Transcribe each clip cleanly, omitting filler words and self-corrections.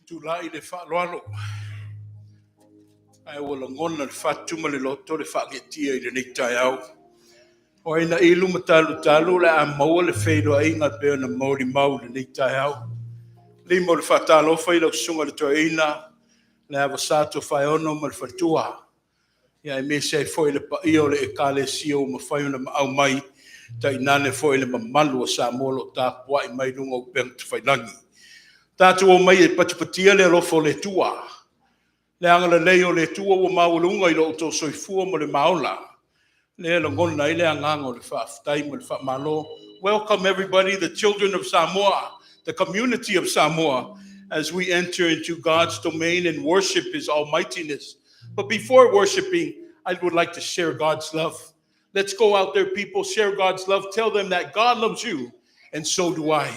Tulai le faaaloalo, ae ua lagona i le fatu ma le loto le faagetia i lenei taeao. O ai na ilu ma talutalu o le a maua le feiloaiga e pei ona molimau i lenei taeao. Lima o le faatalofa i lau susuga i le toeaina, Leavasa Tofaeono ma le faletua, aemaise ai foi le paia o le Ekalesia ua mafai ona maau mai, tainane foi le mamalu o Samoa o lo o tapuai mai luga o upega tafailagi. Tatou omai e patipatia le alofa o le Atua, le agalelei o le Atua ua maualuga i lo outou soifua ma le maola, lea e lagona ai le agaga o le faafetai ma le faamalo. Welcome everybody, the children of Samoa, the community of Samoa, as we enter into God's domain and worship His almightiness. But before worshiping, I would like to share God's love. Let's go out there, people, share God's love. Tell them that God loves you, and so do I.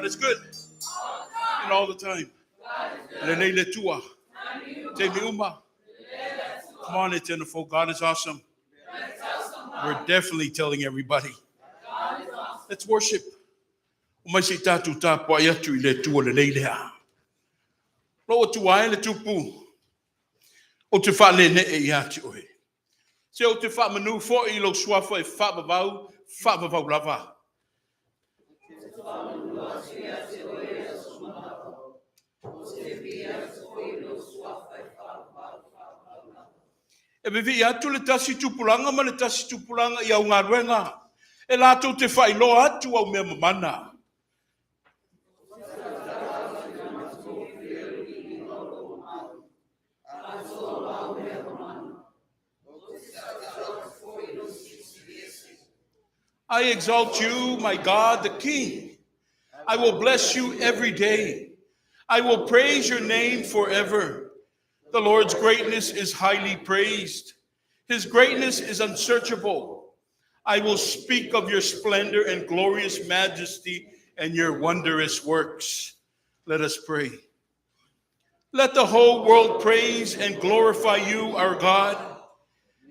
God is good. And all the time. Lelei le Atua. Taimi uma. Come on, it's in the folk. God is awesome. We're definitely telling everybody. Let's worship. O mai se i tātou tāpuai atu i le Atua lelei lea. Lou Atua e le Tupu, ou te faaleenee ia te oe. Se ou te faamanu foi i lou suafa e faavavau, faavavau lava. E vivii atu le tasi tupulaga ma le tasi tupulaga i au galuega, e latou te faailoa atu au mea mamana. I exalt you, my God, the King. I will bless you every day. I will praise your name forever. The Lord's greatness is highly praised. His greatness is unsearchable. I will speak of your splendor and glorious majesty and your wondrous works. Let us pray. Let the whole world praise and glorify you, our God.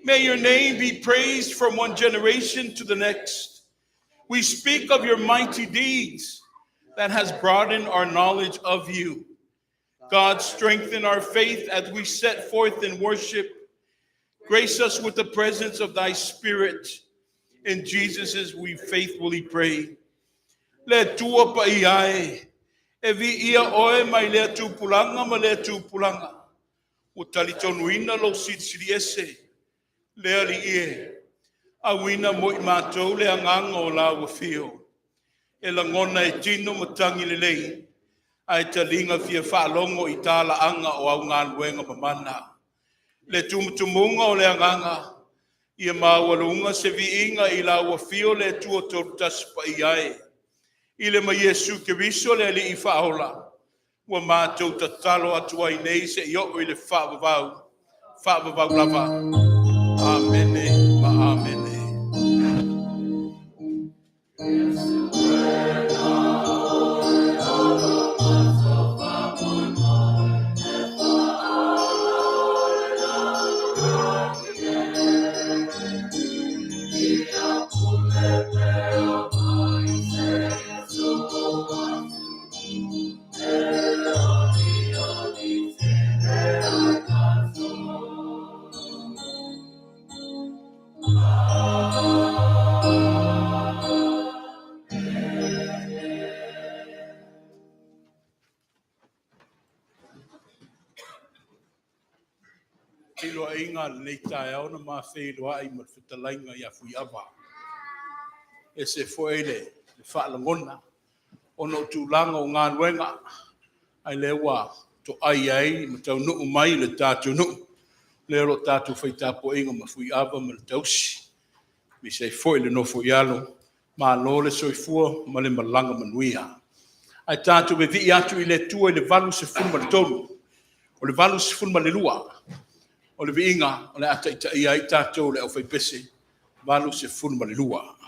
May your name be praised from one generation to the next. We speak of your mighty deeds that has broadened our knowledge of you. God, strengthen our faith as we set forth in worship. Grace us with the presence of thy Spirit. In Jesus' we faithfully pray. Le Atua paia e, e viia oe mai lea tupulaga ma lea tupulaga. Ua talitonuina lou silisili ese, le Alii e, auina mo i matou le agaga o lau afio. E lagona e tino matagi lelei, ae taliga fia faalogo i talaaga o au galuega mamana. Le tumutumuga o le agaga, ia maualuga se viiga i lau afio le Atua Tolutasi Paia e. I le ma Iesu Keriso le Alii Faaola, ua matou tatalo atu ai nei seia oo i le faavavau, faavavau lava. Amene ma amene. Feiloaiga lenei taeao na ma feiloai ma le fetalaiga ia Fuaava. E ese foi le faalagona ona o tulaga o galuega, ae o lea ua toai ai ma taunuu mai le ta taunuu. Lea o lo o tatou fai tapuaiga ma Fuaava ma le tausi, aemaise ai foi le nofo i alo, malo le soifua ma le malaga manuia. Ae tatou vevii atu i le Atua i le 83, o le 82, o le viiga o le a taitaia ai tatou le aufaipese 82.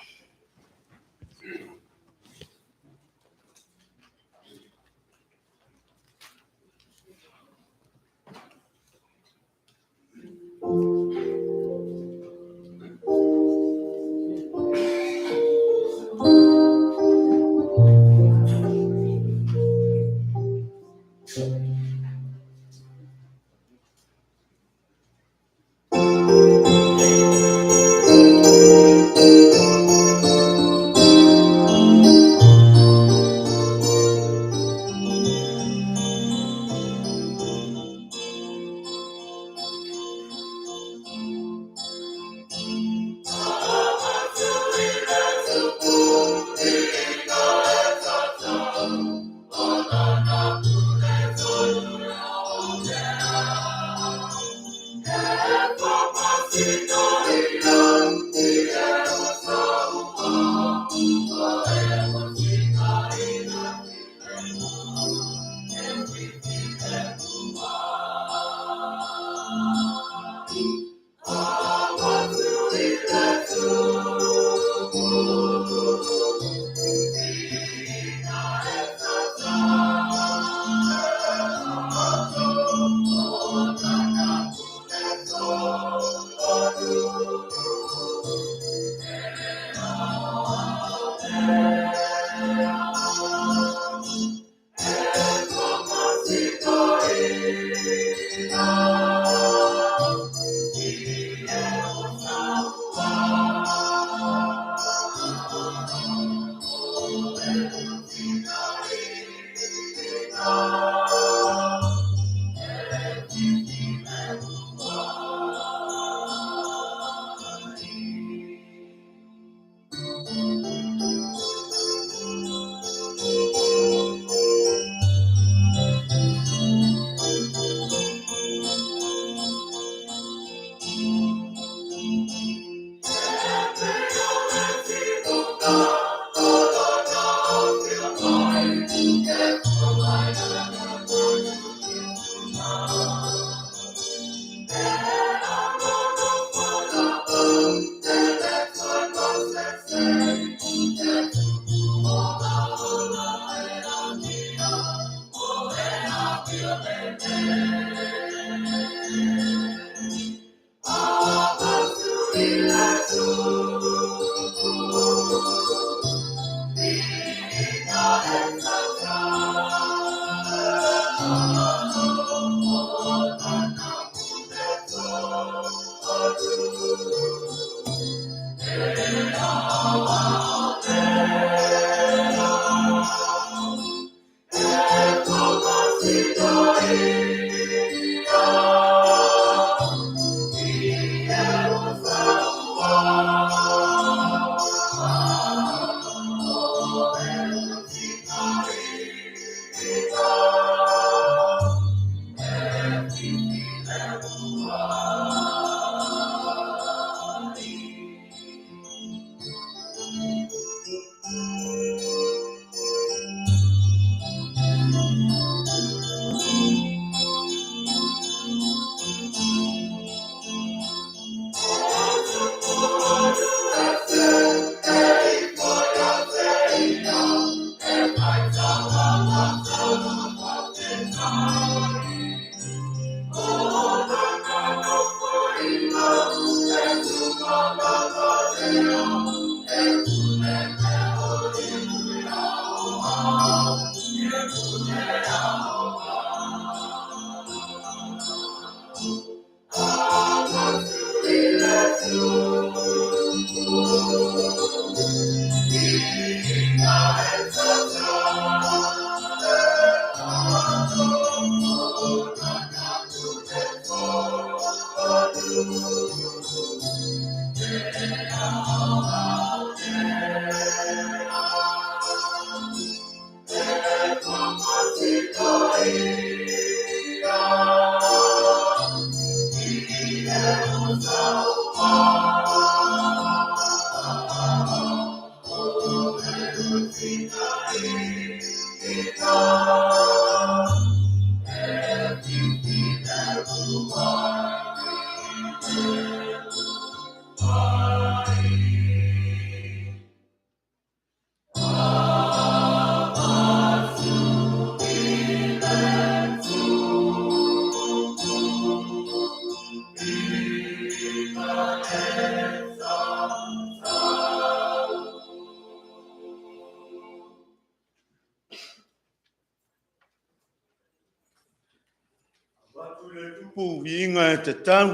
Tupu viiga e tatau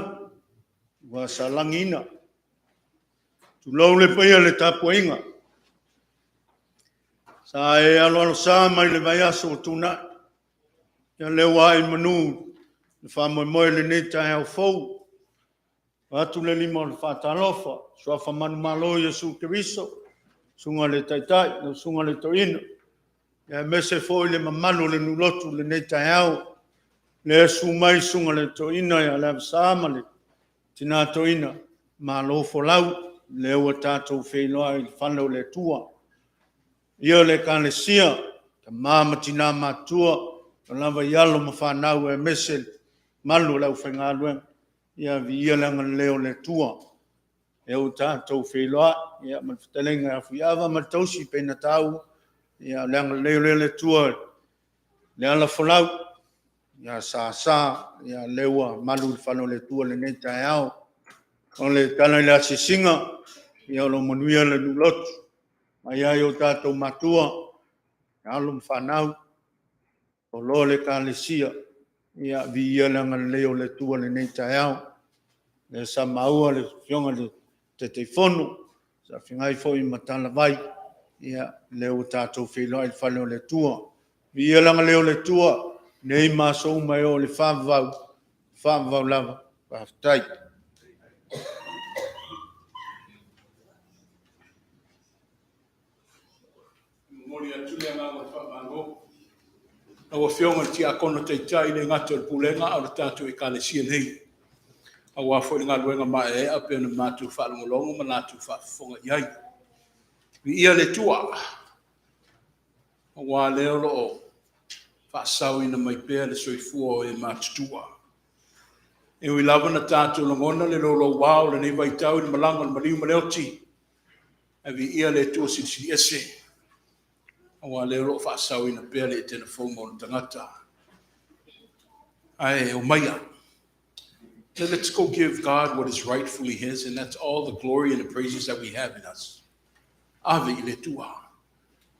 ua salagiina. Tulou le paia le tapuaiga. Sa e aloalo sa mai le vaiaso ua tuanai. Ia lea ua ae i manu le faamoemoe i lenei taeao fou. Avatu le lima o le faatalofa, suafa manumalo Iesu Keriso, susuga i le Taitai, lau susuga i le Toeaina, aemaise foi le mamalu o le nuu lotu i lenei taeao. Lea susu mai susuga i le Toeaina ia Leavasa ma le Tina Toeaina, malo folau, lea ua tatou feiloai i le fale o le Atua. Ia le Ekalesia, tama ma tina matutua, e oo lava i alo ma fanau aemaise le mamalu o le aufaigaluega, ia viia le agalelei o le Atua. Lea ua tatou feiloai ma le fetalaiga ia Fuaava ma le tausi pei ona taua, ia o le agalelei o le Atua i le alafolau ia Sasa, ia lea ua malu i le fale o le Atua i lenei taeao. O le tala i le asiasiga, ia o lo o manuia le nuu lotu, mai lava i o tatou matua, alo ma fanau, loa le Ekalesia, ia viia le agalelei o le Atua i lenei taeao. Lea sa maua le Afioga i le Taitaifono, sa feagai foi ma talavai, ia lea ua tatou feiloai i le fale o le Atua. Viia le agalelei o le Atua nei ma aso uma e oo i le faavavau, faavavau lava. Faafetai. Momoli atu le agaga o le faamalo lau Afioga i le Tiakono Taitai, le gata o le Pulega a o le tatou Ekalesia nei, aua foi le galuega maeaea pei ona matou faalogologo ma latou faafofoga i ai. Viia le Atua, aua lea o lo o faasaoina mai pea le soifua o e matutua. E ui lava na tatou lagona le louloua o lenei vaitau i le malaga o le maliu ma le oti, ae viia le Atua Silisili Ese, aua lea o lo o faasaoina pea le Etena fou ma ona tagata. Ae omaia. Let's go give God what is rightfully His, and that's all the glory and the praises that we have in us. Ave i le Atua.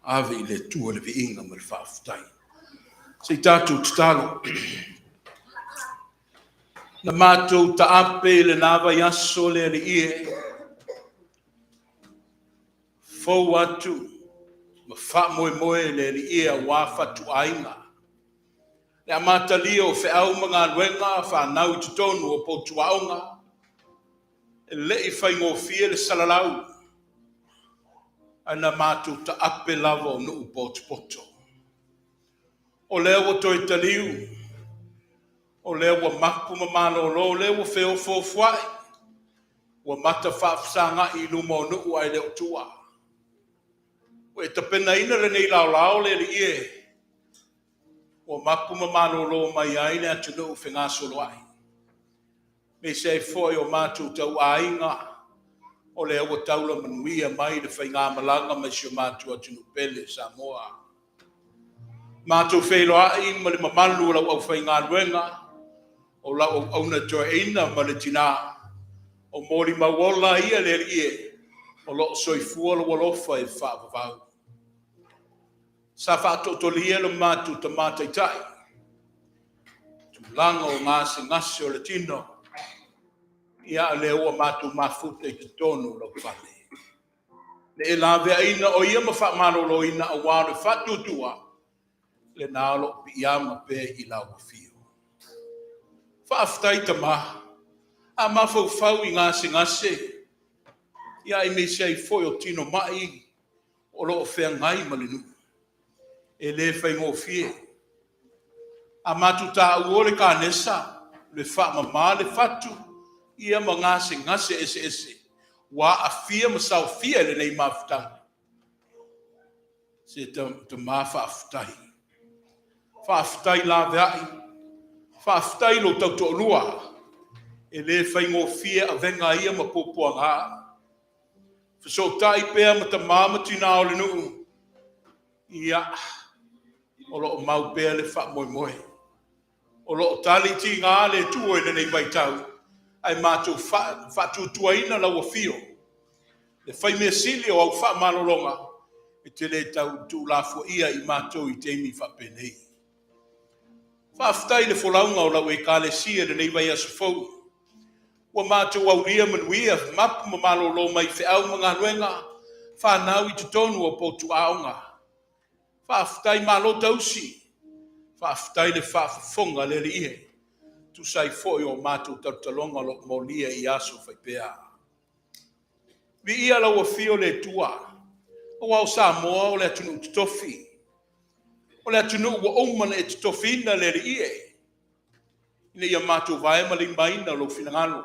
Ave i le Atua le viiga ma le faafetai. Se i tatou tatalo. Na matou taape i lena vaiaso le Alii e, fou atu ma faamoemoe le Alii e aua fatuaiga. Le amatalia o feau ma galuega fanau i totonu o poutuaoga, e le i faigofie le salalau, ae na matou taape lava o nuu potopoto. O lea ua toe taliu. O lea ua mapu ma malolo, o lea ua feofoofoai, ua mata faafesaga'i i luma o nuu ae le o tua. Ua e tapenaina lenei laolao le Alii e, ua mapu ma malolo mai ai le atunuu fegasoloai. Aemaise ai foi o matou tauaiga, o lea ua taula manuia mai le faigamalaga mai si o matou atunuu pele Samoa. Matou feiloai ma le mamalu o lau aufaigaluega, o lau auauna toeaina ma le tina, o molimau ola ia le Alii e, o lo o soifua lou alofa e faavavau. Sa faatootolia lo matou tama taitai, tulaga o gasegase o le tino, ia lea ua matou mafuta i totonu o lau fale. Le e laveaiina o ia ma faamaloloina aua le faatuatua, lena o lo o piiama pea i lau afio. Faafetai tama, a mafaufau i gasegase, ia aemaise ai foi o tino mai o lo o feagai ma le nuu, e le faigofie. A matou taua le kanesa, le faamama le fatu, ia ma gasegase eseese ua aafia ma saofia i lenei mafutaga. Se tama faafetai. Faafetai laveai, faafetai lo tautoalua, e le faigofie avega ia ma puapuaga. Fesootai pea ma tama ma tina o le nuu, ia, o lo o mau pea le faamoemoe. O lo o tali tiga le Atua i lenei vaitau, ae matou faatuatuaina lau afio, le faimea sili o au faamalologa, e te le tau tuulafoaia i matou i taimi faapenei. Faafetai i le folauga o lau Ekalesia i lenei vaiaso fou. Ua matou aulia manuia, mapu ma malolo mai feau ma galuega, fanau i totonu o potu aoga. Faafetai malo tausi, faafetai le faafofoga le Alii e, tusa ai foi o matou talotaloga o lo o molia i aso faipea. Viia lau afio le Atua, aua o Samoa o le atunuu totofi. O le atunuu ua uma ona e totofiina le Alii e, ina ia matou vae ma limaina lou finagalo.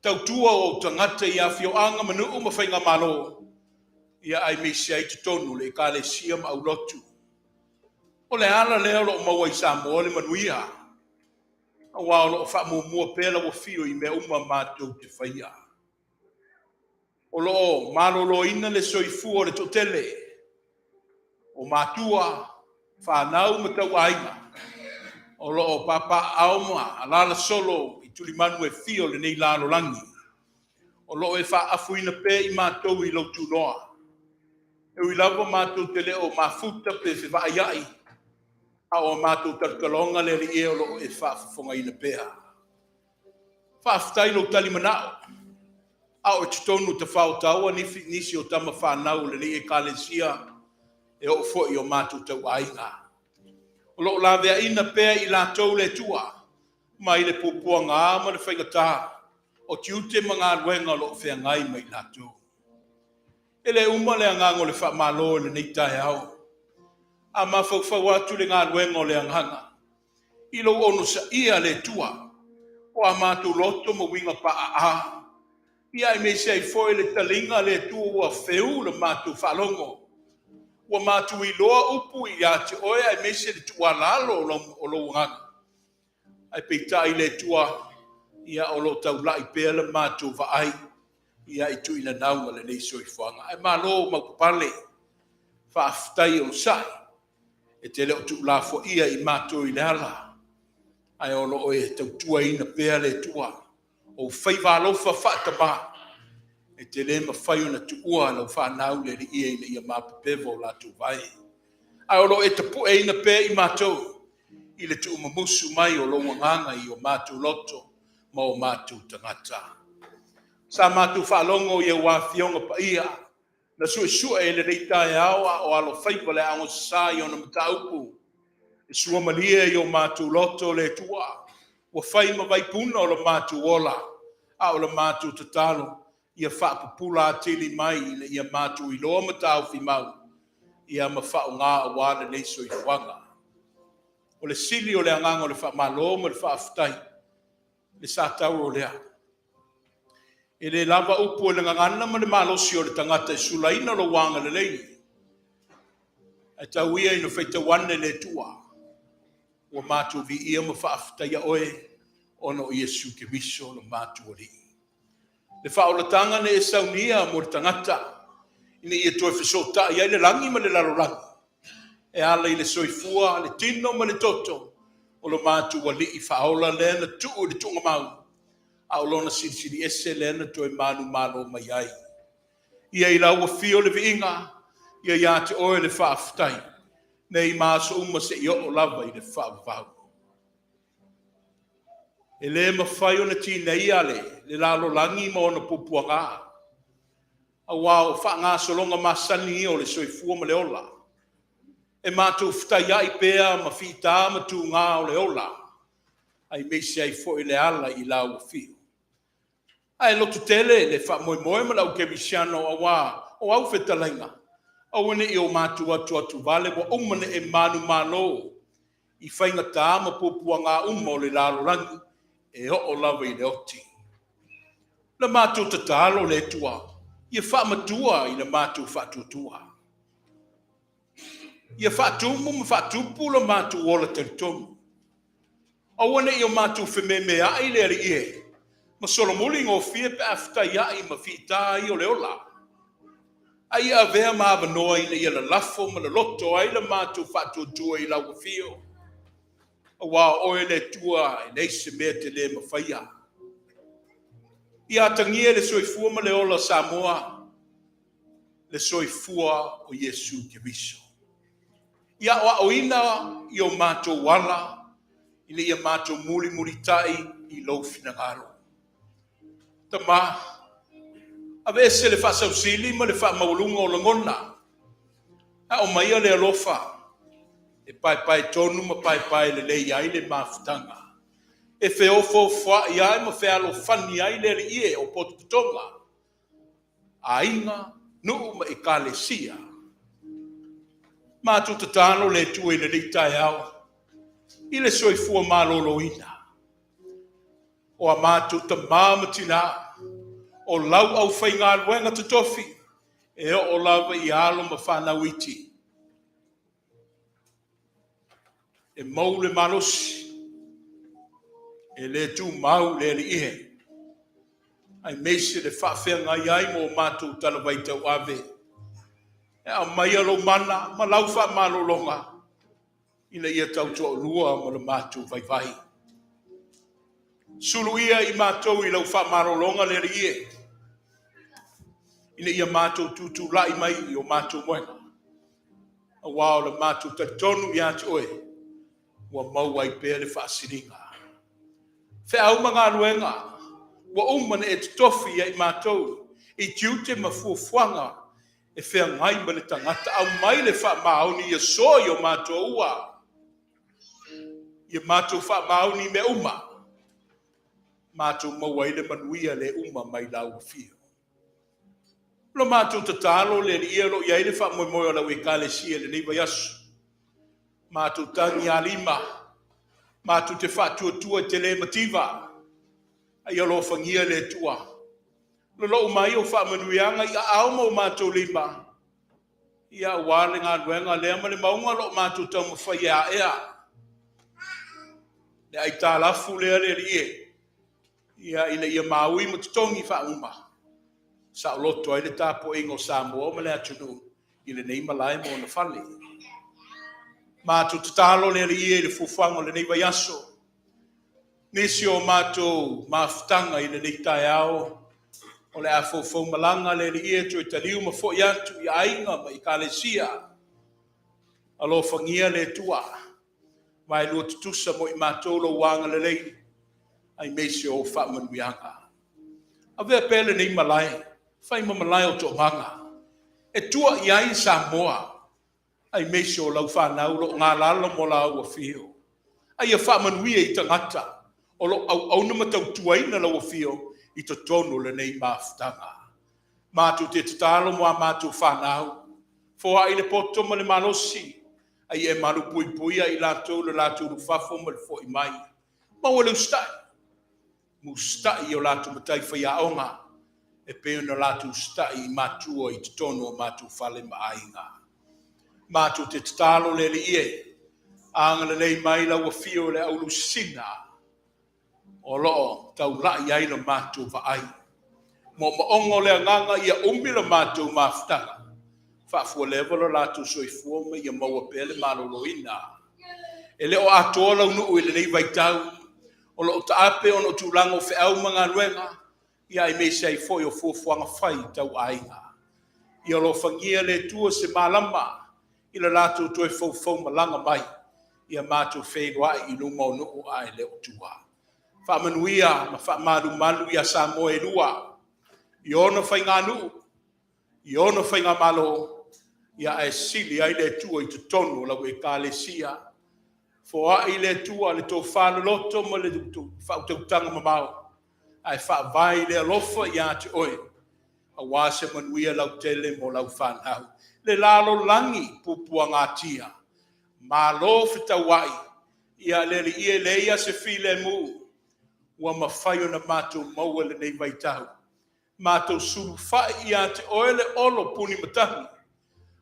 Tautua o ou tagata i afioaga ma nuu ma faigamalo, ia aemaise ai totonu o le Ekalesia ma aulotu. O le ala lea o lo o maua i Samoa le manuia, aua o lo o faamuamua pea lau afio i mea uma matou te faia. O lo o maloloina le soifua o le toatele, o matua, fanau ma tauaiga, o lo o papaaao ma alaala solo i tulimanu e fia o lenei lalolagi. O lo o e faaafuina pea i matou i lou tunoa. E ui lava matou te le o mafuta pe fevaaiai, a o a matou talotaloga le Alii e o lo o e faafofogaina pea. Faafetai lou talimanao, a o i totonu o tafaotaoa nisi o tama fanau o lenei Ekalesia e oo foi i o matou tauaiga. O lo o laveaiina pea i latou le Atua mai le puapuaga ma le faigata o tiute ma galuega o lo o feagai ma i latou. E le uma le agaga o le faamalo i lenei taeao. A mafaufau atu le galuega o le agaga, i lou onosaia le Atua, o a matou loto ma uiga paaa, ia aemaise ai foi le taliga le Atua ua feu le matou faalogo. Ua matou iloa upu ia te oe aemaise le tuualalo o lou agaga. Ae peitai le Atua, ia o lo o taulai pea le matou vaai, ia i tuuina nauga lenei soifuaga. Ae malo maupapale, faafetai onosai, e te le o tuulafoaia i matou i le ala, ae o lo o e tautuaina pea le Atua, o faiva alofa faatama, e te le mafai ona tuua lau fanau le Alii e ina ia mapepeva o latou vae. Ae o lo o e tapueina pea i matou, i le tuumamusu mai o lou agaga i o matou loto ma o matou tagata. Sa matou faalogo i au afioga paia, na suesue i lenei taeao a o alofaiva le aogosasa i ona mataupu. E suamalie i o matou loto le Atua, ua fai ma vaipuna o le matou ola, a o le matou tatalo, ia faapupula atili mai ina ia matou iloa ma taofi mau, ia ma faaaoga aua lenei soifuaga. O le sili o le agaga o le faamalo ma le faafetai, le sa tauro lea. E le lava upu o le gagana ma le malosi o le tagata e sulaina lou agalelei, ae tau ia ina faitau ane le Atua, ua matou viia ma faafetaia oe ona o Iesu Keriso lo matou Alii. Le faaolataga na e saunia mo le tagata ina ia toe fesootai ai le lagi ma le lalolagi, e ala i le soifua, le tino ma le toto o lo matou Alii faaola lea na tuu i le tuugamau, a o lona silisili ese lea na toe manumalo mai ai. Ia i lau afio le viiga, ia ia te oe le faafetai, nei ma aso uma seia oo lava i le faavavau. E le mafai ona tineia le lalolagi ma ona puapuaga, aua o faagasologa masani ia o le soifua ma le ola. E matou fetaiai pea ma fita ma tuga o le ola, aemaise ai foi le ala i lau afio. Ae loto tele le faamoemoe ma le au kerisiano aua o au fetalaiga, aua ne i o matou atuatuvale ua uma ona e manumalo i faigata ma puapuaga uma o le lalolagi e oo lava i le oti. Na matou tatalo le Atua ia faamatua i le matou faatuatua. Ia faatumu ma faatupu lo matou ola talitonu. Aua ne i o matou fememeai le Alii e, ma solomuli gofie pe a fetaiai ma fita ia o le ola. A ia avea ma avanoa ina ia lalafo ma loloto ai le matou faatuatua i lau afio, aua o oe le Atua e leai se mea e te le mafaia. Ia atagia le soifua ma le ola o Samoa, le soifua o Iesu Keriso. Ia aoaoina i o matou ala, ina ia matou mulimulitai i lou finagalo. Tama, aveese le faasausili ma le faamaualuga o lagona, a aumaia le alofa e paepae tonu ma paepae lelei ai le mafutaga, e feofoofoai ai ma fealofani ai le Alii e o potopotoga, aiga, nuu ma ekalesia. Matou tatalo le Atua i lenei taeao i le soifua maloloina o a matou tama ma tina, o lau aufaigaluega totofi e oo lava i alo ma fanau iti. E mou le malosi, e le tumau le Alii e, aemaise le faafeagai ai ma o matou talavai tauave. E aumaia lou mana ma lau faamalologa ina ia tautoalua ma lo matou vaivai. Suluia i matou i lau faamalologa le Alii e, ina ia matou tutulai mai i o matou moega, aua o le matou talitonu ia te oe, ua maua ai pea le faasiliga. Feau ma galuega ua uma ona e totofi ia i matou i tiute ma fuafuaga e feagai ma le tagata, aumai le faamaoni ia soa i o matou ua, ia matou faamaoni i mea uma, matou maua ai le manuia le uma mai lau afio. Lo matou tatalo le Alii o lo o i ai le faamoemoe o lau ekalesia i lenei vaiaso. Matou tagi a lima, matou te faatuatua i te le mativa, a ia alofagia le Atua. Lolou mai o faamanuiaga i aao ma o matou lima, ia aua le galuega lea ma le mauga o lo o matou taumafai e aea. Le aitalafu lea le Alii e, ia ina ia maui ma totogi faauma, saoloto ai le tapuaiga o Samoa ma le atunuu i lenei malae ma ona fale. Matou tatalo le Alii e i le fuafuaga o lenei vaiaso, nisi o matou mafutaga i lenei taeao, o le a foufou malaga le Alii e toe taliu ma foi atu i aiga ma ekalesia. Alofagia le Atua, vaelua tutusa mo i matou lou agalelei, aemaise o faamanuiaga. Avea pea lenei malae, fai ma malae o toomaga, e tua i ai Samoa, aemaise o lau fanau o lo o galala mo lau afio. A ia faamanuia i tagata o lo o auauna ma tautuaina lau afio i totonu o lenei mafutaga. Matou te tatalo mo a matou fanau, foai le poto ma le malosi, A ia e malupuipuia i latou i le latou ulufafo ma le fo'i mai. Maua le usitai, usitai i o latou matai faiaoga e pei ona latou usitai i matua i totonu o matou fale ma aiga. Matou te tatalo le Alii e, agalelei mai lau afio i le aulusina o lo o taulai ai la matou vaai. Moomooga o le agaga ia umi la matou mafutaga, faafualeva lo latou soifua ma ia maua pea le maloloina. E le o atoa launuu i lenei vaitau, o lo o taape ona o tulaga o feau ma galuega, ia aemaise ai foi o fuafuaga fai tau aiga. Ia alofagia le Atua se malama i le latou toe foufou malaga mai, ia matou feiloai i luma o nuu ae le o tua. Faamanuia ma faamalumalu ia Samoa e lua, i ona faiganuu, i ona faigamalo, ia ae sili ai le Atua i totonu o lau Ekalesia. Foai le Atua le tofa loloto ma le faautautaga mamao, ae faavae i le alofa ia te oe, aua se manuia lautele mo lau fanau. Le lalolagi puapuagatia, malo fetauai, ia le Alii e leai lava se filemu ua mafai ona matou maua i lenei vaitau. Matou sulufai ia te oe le olo puni matagi,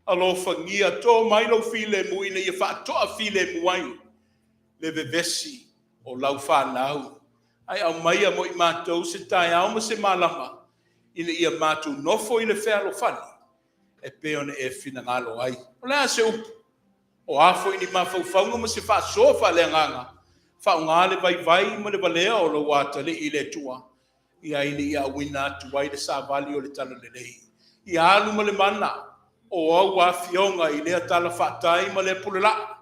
alofagia to mai lou filemu ina ia faatoafilemu ai le vevesi o lau fanau. Ae aumaia mo i matou se taeao ma se malama ina ia matou nofo i le fealofani e pei ona e finagalo ai. O le a se upu? O a foi ni mafaufauga ma se faasoa faaleagaga, faaaoga le vaivai ma le valea o lou atalii le Atua, ia ina ia auina atu ai le savali o le talalelei. Ia alu ma le mana o au afioga i lea tala faatai ma lea pulelaa,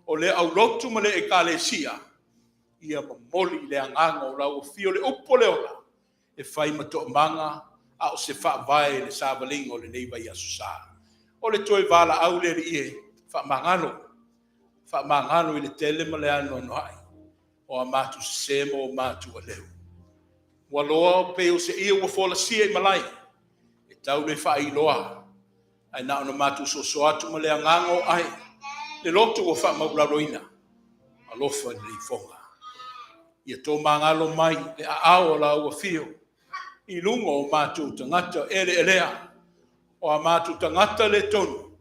o lea aulotu ma lea ekalesia, ia momoli le agaga o lau afio le upu o le ola, e fai ma toomaga a o se faavae i le savaliga o lenei vaiaso sa. O le toe valaau le Alii e, faamagalo, faamagalo i le tele ma le anoanoai o a matou sese ma o matou aleu. Ua loa pei o se ie ua folasia i malae, e tau le faailoa, ae na ona matou soso atu ma le agaga o ai, le loto ua faamaulaloina, alofa i le ifoga. Ia tō magalo mai le aao o lau afio i luga o matou tagata eleelea, o a matou tagata le tonu,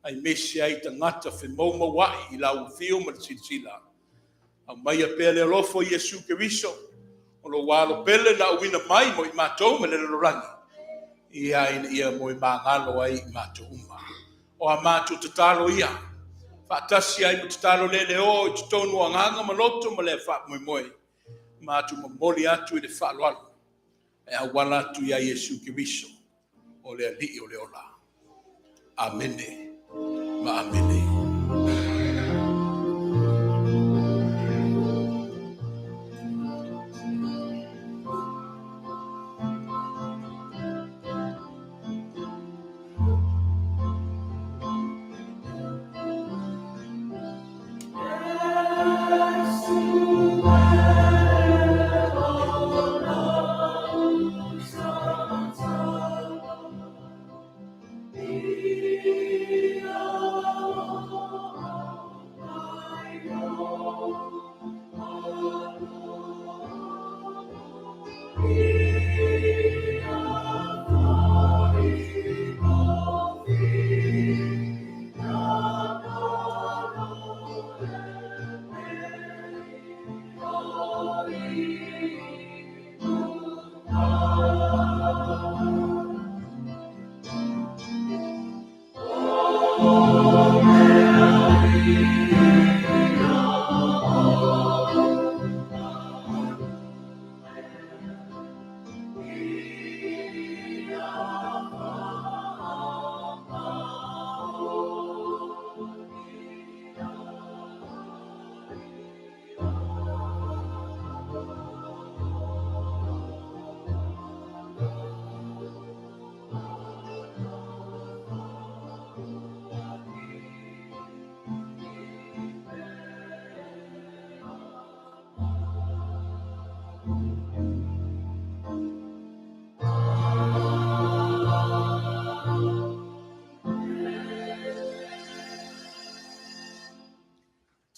aemaise ai tagata femoumouai i lau afio ma le silasila. Aumaia pea le alofa o Iesu Keriso, o lou alo pele na auina mai mo i matou mai le lalolagi, ia ina ia moe magalo ai i matou uma. O a matou tatalo ia, faatasi ai ma tatalo leleoa i totonu o agaga ma loto ma le faamoemoe, matou momoli atu i le faaaloalo, e auala atu ia Iesu Keriso, o le Alii o le ola. Amene ma amene.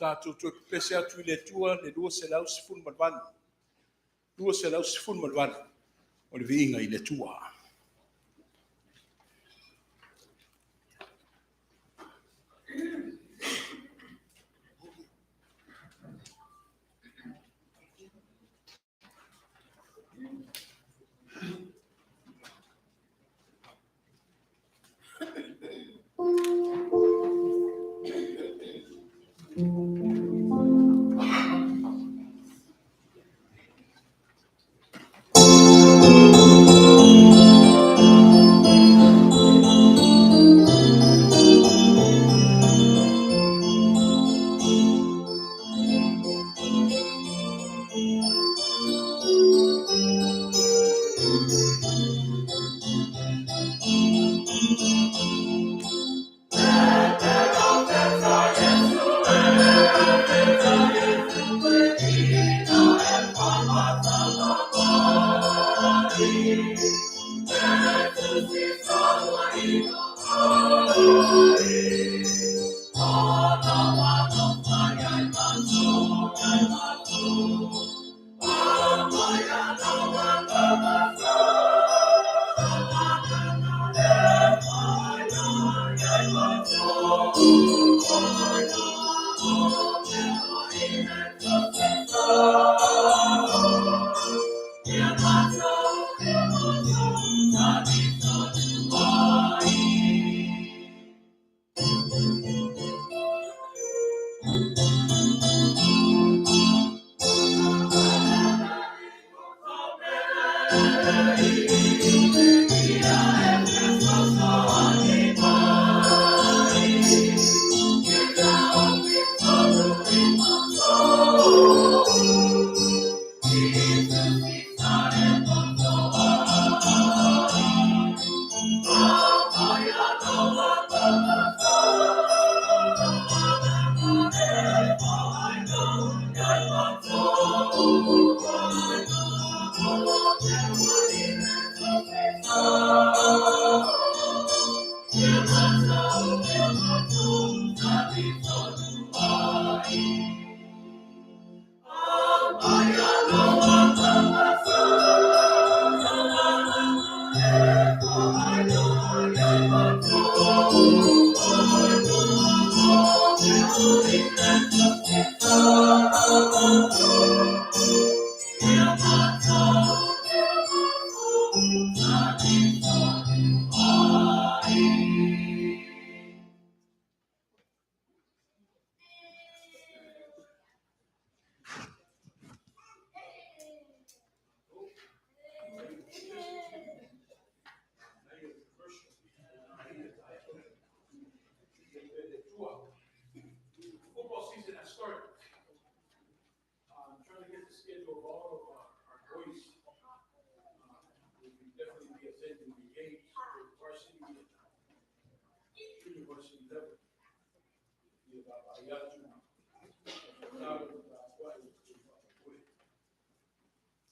Tatou toe pepese atu i le Atua le 218. 218 o le viiga i le Atua. Football season has started. I'm trying to get the schedule of all of our boys. We'll be definitely be attending the games for varsity and junior varsity level.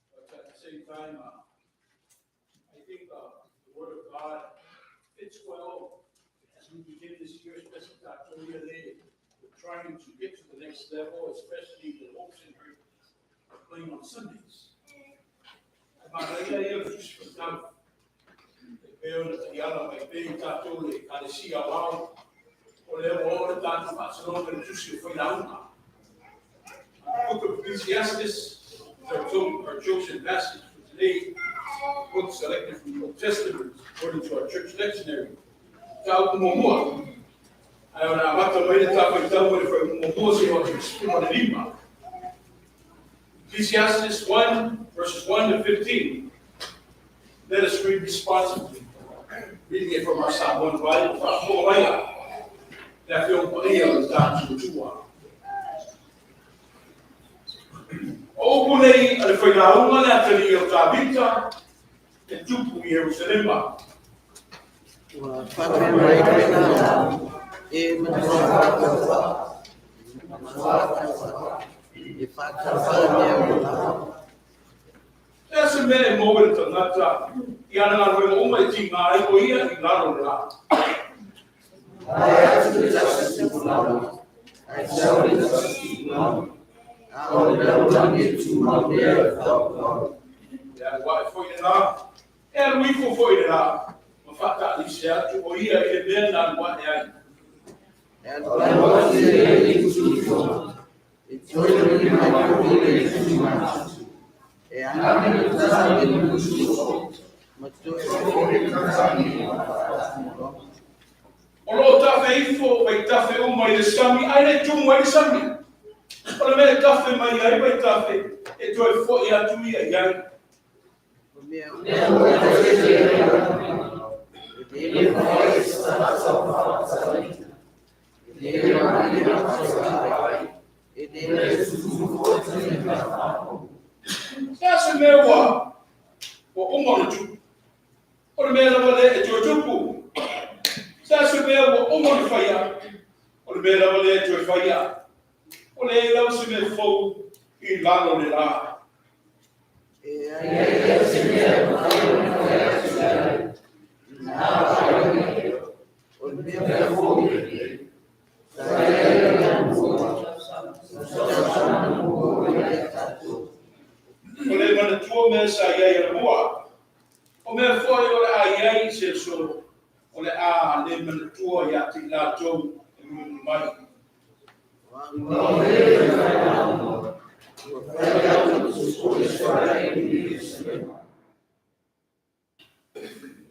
But at the same time, I think the Word of God fits well as we begin this year, especially we're trying to get to the next level, especially the hopes and dreams of playing on Sundays. The book of Ecclesiastes is our chosen passage for today, book selected from the Old Testament according to our church lectionary. Ecclesiastes 1, verses 1 to 15. Let us read responsibly. Reading it from our Samoan Bible. O punei a le whainaunga le atali o Tāvita e tupu i Jerusalema. Ua whāpea mai tēnā e matua e whātawha mea o. E se mea e mō le tangata i ana ngā roenga uma e ti ngā ai o ia i ngaro rā. Ai atu te tasi te pulawa, Ae sau le tumau, a o le lalolagi e tumau pea i le faavavau. E alu ae foi le la, e alu ifo foi le la, ma faataalise atu o ia i le mea na alu ae ai. E alu atu le tutufono, e toe lima mai foi le tutumatu. E agi le tali le tutufono, ma toe foi le tali i le faatumuloga. O lo o tafe ifo vaitafe uma i le sami, ae le tumu ai le sami. O le mea e tafe mai ai vaitafe, e toe foi atu ia i ai. O mea uma e le mafai e se tagata o faamatalaina. E le malie faatautai, e le tutupu foi se mea faaopoopo. Se a se mea ua uma ona tupu? O le mea lava lea e toe tupu. Se a se mea ua uma ona faia? O le mea lava lea e toe faia. Ua leai lava se mea fou i lalo o le la. E ai se mea e mafai ona fai atu ai, ina vaai o le mea foi e sa i ai anamua, sa anamua ia tatou. O le manatua mea sa i ai anamua. O mea foi o le a i ai i se aso, o le a le manatua ia te i latou e mulimuli mai.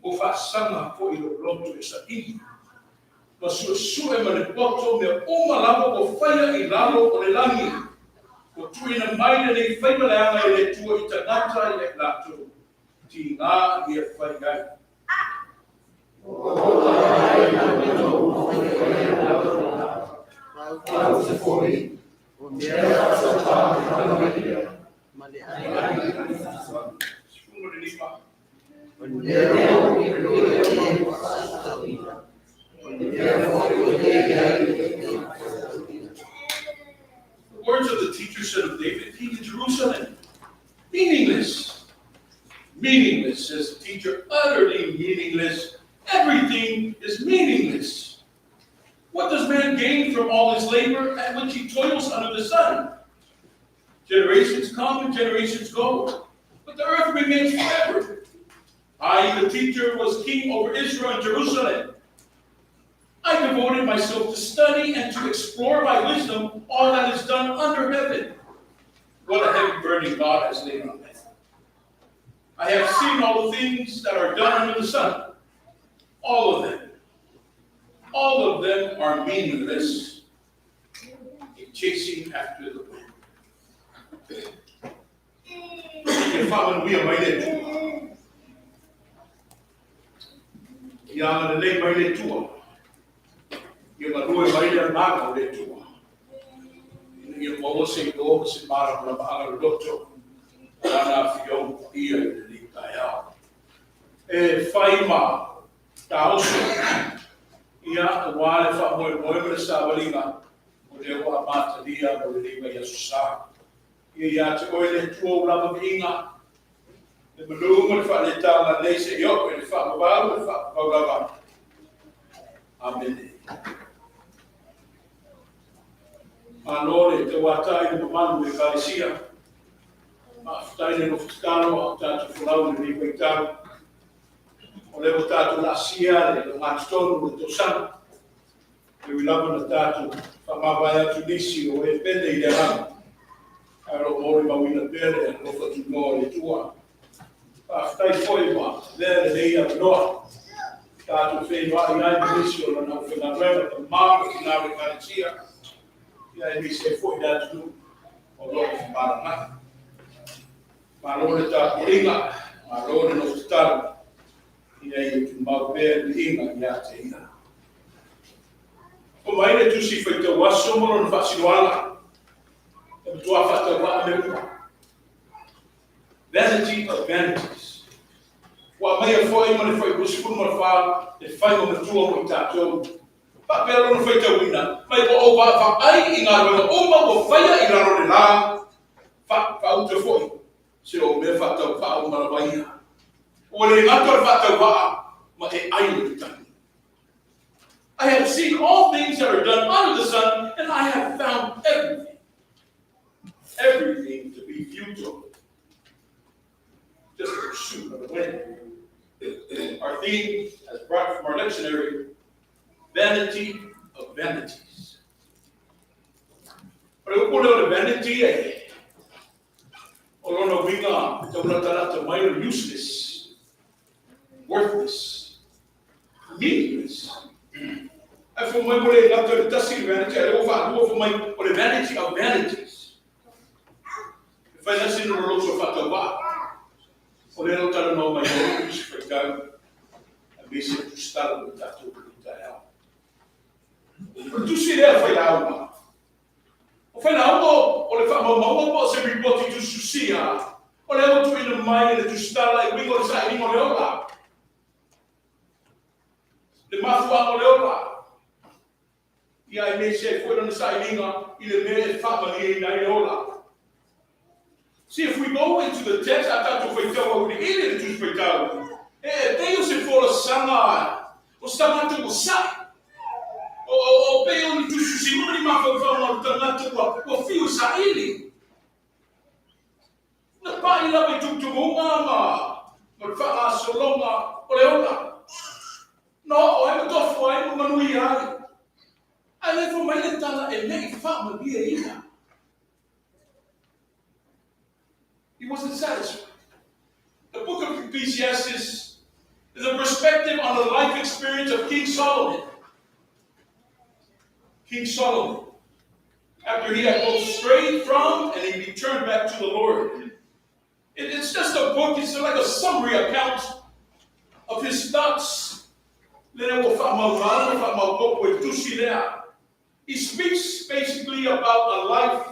Ua faasaga foi lou loto e saili ma suesue ma le poto mea uma lava ua faia i lalo o le lagi. Ua tuuina mai lenei faiva leaga e le Atua i tagata ia i latou, tiga ia fai ai. 15. The words of the teacher, son of David, king in Jerusalem. Meaningless. Meaningless, says the teacher, utterly meaningless. Everything is meaningless. What does man gain from all his labor at which he toils under the sun? Generations come and generations go, but the earth remains forever. I, the teacher, was king over Israel and Jerusalem. I devoted myself to study and to explore by wisdom all that is done under heaven. What a heavy burden God has laid on man. I have seen all the things that are done under the sun. All of them. All of them are meaningless in chasing after the wind. Ia faamanuia mai le Atua. Ia agalelei mai le Atua. Ia galue mai le agaga o le Atua. Ina ia maua se iloa ma se malamalamaaga loloto o Lana afioga paia i lenei taeao. E fai ma taoso, ia, aua le faamoemoe ma le savaliga o lea ua amatalia mo lenei vaiaso sa. Ia ia te oe le Atua ou lava viiga, le manu ma le faaletaga nei seia oo i le faavavau ma le faavavau lava. Amene. Malo le tauatai i le mamalu o le Ekalesia. Faafetai le nofo tatalo a o tatou folau i lenei vaitau. O lea ua tatou laasia le logatotonu o le tausaga. E ui lava na tatou faamavae atu nisi o e pele i le agaga, ae o lo o molimauina pea le alofa tunoa o le Atua. Faafetai foi ua avea lenei avanoa tatou feiloai ai ma nisi o lana aufaigaluega, tama ma tina o le Ekalesia, ia aemaise ai foi le atunuu o lo o femalagaai. Malo le tapuaiga, malo le nofo tatalo, ina ia tumau pea le viiga ia te Ia. Oo mai le tusi faitau aso ma lona faasinoala, e matua faatauvaa mea uma. Vanity of vanities. Ua aumaia foi ma le fuaiupu 14 le faiva matua mo i tatou. Faapea lona faitauina, mai ua ou vaavaai i galuega uma ua faia i lalo o le la, faauta foi se o mea faatauvaa uma lava ia. Ua le gata o le faatauvaa ma e ai o le tagi. I have seen all things that are done under the sun, and I have found everything, everything to be futile. Just the pursuit of the wind. Our theme, as brought from our lectionary, vanity of vanities. O le upu lea o le vanity e, o lona uiga taulatalata mai o le useless, worthless, meaningless. Ae fai mai ua le gata i le tasi le vanity, a o lea ua faalua, fai mai o le vanity of vanities. E fai lasi na loloto o faatauvaa. O lea o talanoa mai ai le Tusi Faitau, aemaise le tusitala mo tatou i lenei taeao. O le tusi lea a Failauga. O Failauga o le faamaumauga po o se ripoti tusitusia o lea ua tuuina mai e le tusitala e uiga o le sailiga o le ola, le mafuaaga o le ola, ia aemaise ai foi lona sailiga i le mea e faamalieina ai le ola. See, if we go into the text, a tatou faitau auiliili le Tusi Faitau, e pei o se folasaga o se tagata ua sa'i. O pei o ni tusitusiga ma ni mafaufauga o le tagata ua fiu e saili. Na pa'i lava i tumutumuga ma le faagasologa o le ola. Na oo ai ma tofu ai ma manuia ai. Ae le fai mai le tala e le i faamalieina. He wasn't satisfied. The book of Ecclesiastes is a perspective on the life experience of King Solomon. King Solomon, after he had both strayed from and he returned back to the Lord. It's just a book, it's like a summary account of his thoughts. Lea ua faamaumau ma faamaopoopo i le tusi lea. He speaks basically about a life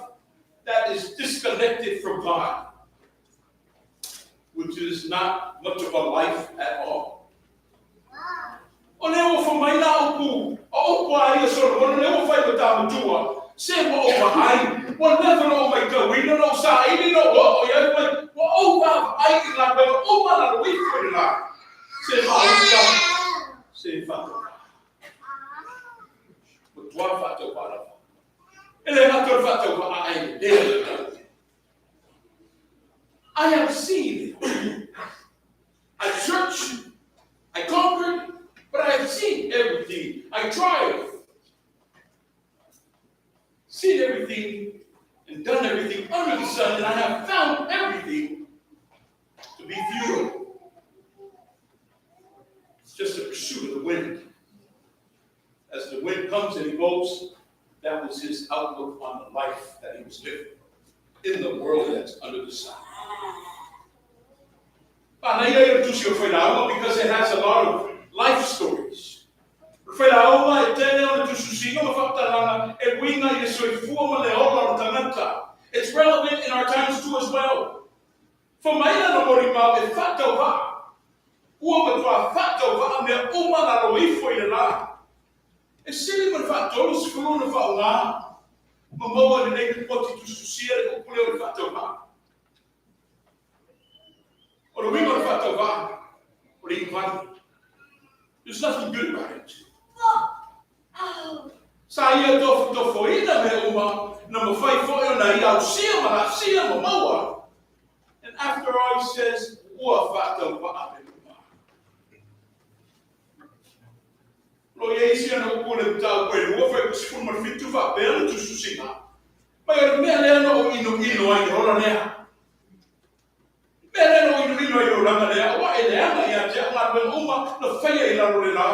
that is disconnected from God, which is not much of a life at all. O lea ua fai mai la upu, o upu a ia Solomona, lea ua fai ma ta matua, se ua ou vaai, ua leva ona ou matauina, na ou saili, na ou oo i ai mai, ua ou vaavaai i galuega uma i lalo ifo i le la, se maauta, se faatauvaa. Matua faatauvaa lava. E le gata o le faatauvaa ae le le tau. I have seen it. I searched, I conquered, but I have seen everything. I tried, seen everything, and done everything under the sun, and I have found everything to be futile. It's just a pursuit of the wind. As the wind comes and it goes, that was his outlook on the life that he was living in the world that's under the sun. Manaia ia o le tusi o Failauga because it has a lot of life stories. O le Failauga e tele ona tusitusiga ma faamatalaga e uiga i le soifua ma le ola o le tagata. It's relevant in our times too as well. Fai mai lana molimau e faatauvaa. Ua matuā faatauvaa mea uma lalo ifo i le la. E sili ma le faatolu ona faaaoga ma maua i lenei lipoti tusitusia le upu lea o le faatauvaa. O le uiga o le faatauvaa, o le iuvali. There's nothing good about it. Sa ia tofotofoina mea uma na mafai foi ona ia ausia ma laasia ma maua. And after all, he says, ua faatauvaa mea uma. O lo o i ai isi ana upu o le mataupu e lua, fuaiupu 17 faapea le tusitusiga mai o le mea lea na ou inoino ai i le ola lea. Mea lea na ou inoino ai i le olaga lea, aua e leaga ia te au galuega uma na faia i lalo o le la,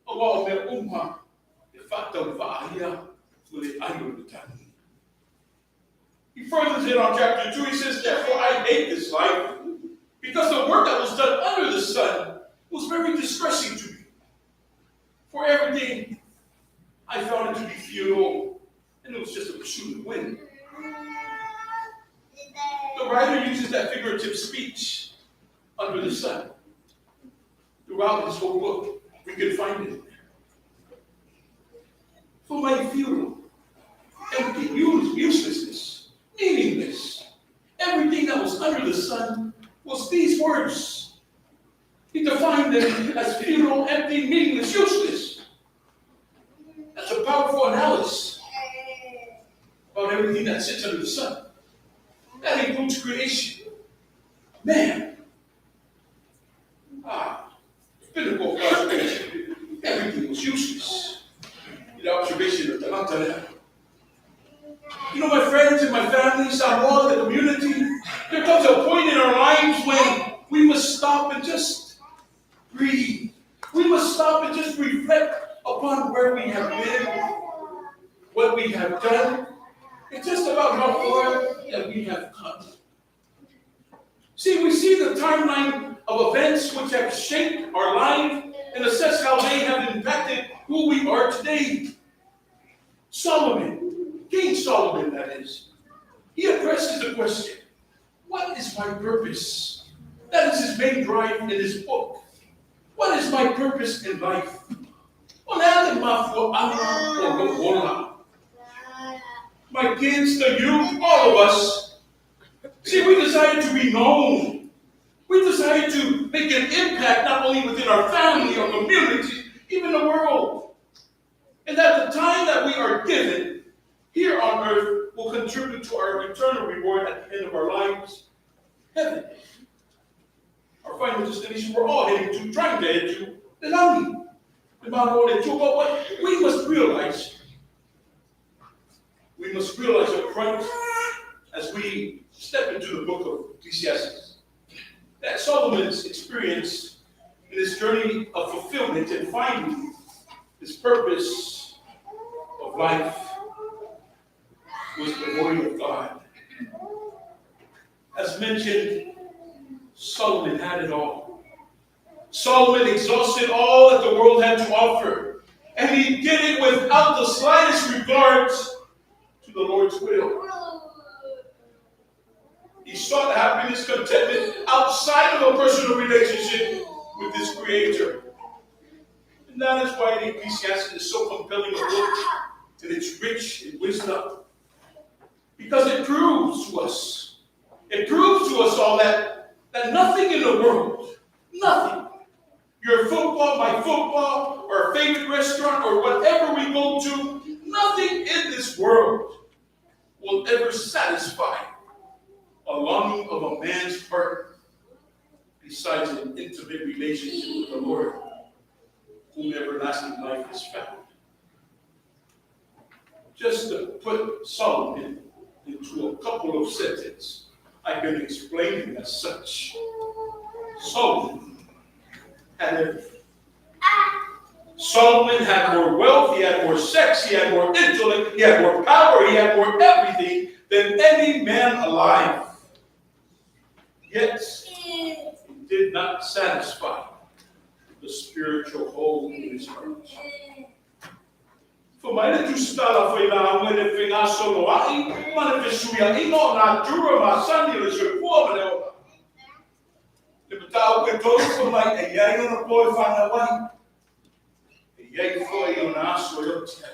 aua o mea uma e faatauvaa ia ma le ai o le matagi. He furthers it on chapter 2. He says, Therefore I hate this life, because the work that was done under the sun was very distressing to me. For everything I found it to be futile, and it was just a pursuit of the wind. The writer uses that figurative speech under the sun. Throughout his whole book, we can find it. For my futile, empty, uselessness, meaningless. Everything that was under the sun was these words. He defined them as futile, empty, meaningless, useless. Everything that sits under the sun. That includes creation. Man. Pinnacle of God's creation. Everything was useless. The observation of the You know, my friends and my family, Samoa, the community, there comes a point in our lives when we must stop and just breathe. We must stop and just reflect upon where we have been, what we have done, and just about how far that we have come. See, we see the timeline of events which have shaped our life and assess how they have impacted who we are today. Solomon, King Solomon, that is, he addresses the question, what is my purpose? That is his main drive in his book. What is my purpose in life? My kids, the youth, all of us. See, we desire to be known. We desire to make an impact not only within our family, our community, even the world. And that the time that we are given here on earth will contribute to our eternal reward at the end of our lives. Heaven. Our final destination, we're all heading to, trying to head to, the Lani. But what we must realize up front as we step into the book of Ecclesiastes, that Solomon's experience in his journey of fulfillment and finding his purpose of life was devoid of God. As mentioned, Solomon had it all. Solomon exhausted all that the world had to offer, and he did it without the slightest regards to the Lord's will. He sought happiness, contentment outside of a personal relationship with his Creator. And that is why the Ecclesiastes is so compelling a book, and it's rich in wisdom. Because it proves to us, all that nothing in the world, nothing, your football, my football, or favorite restaurant, or whatever we go to, nothing in this world will ever satisfy a longing of a man's heart besides an intimate relationship with the Lord, whom everlasting life is found. Just to put Solomon into a couple of sentences, I can explain it as such. Solomon had everything. Solomon had more wealth, he had more sex, he had more intellect, he had more power, he had more everything than any man alive. Yet, it did not satisfy the spiritual hole in his heart. For my little stala for la when the finger solo ai manifestuia ino natura masani le sefua le le patau ke tolu for mai e iai ona po e whana wai e iai fo i ona aso e otia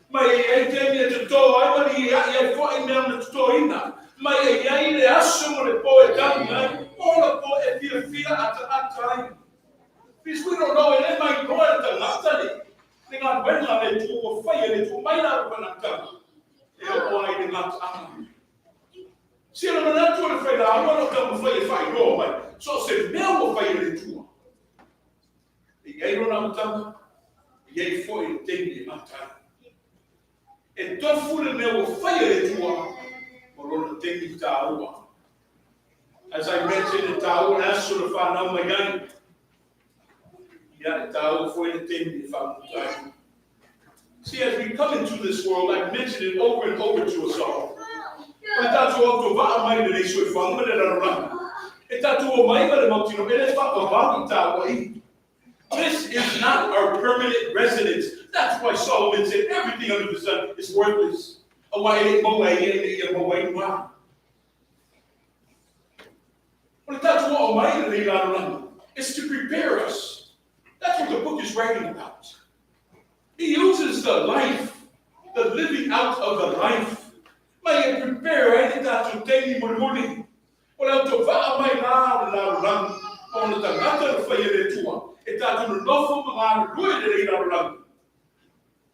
mai e iai te mea te tō ai wali e iai fo i mea na te tō ina mai e iai le aso mo le po e tangi ai o le po e fia fia ata ata ai. Because we don't know e le mai noa le tangata le le ngā wenga le tō whaia le tō mai la rupanatanga e o ai le ngā ta'anga. Si ana manatu le whai la awa no ka mwhai e whai roa mai. So se mea wa whai le tua. E iai rona utanga, e iai fo i teimi e matai. E tofu le mea wa whai le tua, o rona teimi tāua. As I mentioned, e tāua le aso le whanau mai ai. Ia e tāua fo i le teimi e whamutai. See, as we come into this world, I've mentioned it over and over to us all. E tātou au tō waa mai le reiso e whanga le raroranga. E tātou o mai le mautino, e le whakawau i tāua i. This is not our permanent residence. That's why Solomon said everything under the sun is worthless. O le tātou o mai le raroranga is to prepare us. That's what the book is writing about. He uses the life, the living out of the life. Mai e prepare ai le tātou teimi mulimuli. O le auto waa mai rā o le larurangi. O le tangata le whai e le tua. E tātou nofo ma ngā lue le rei larurangi.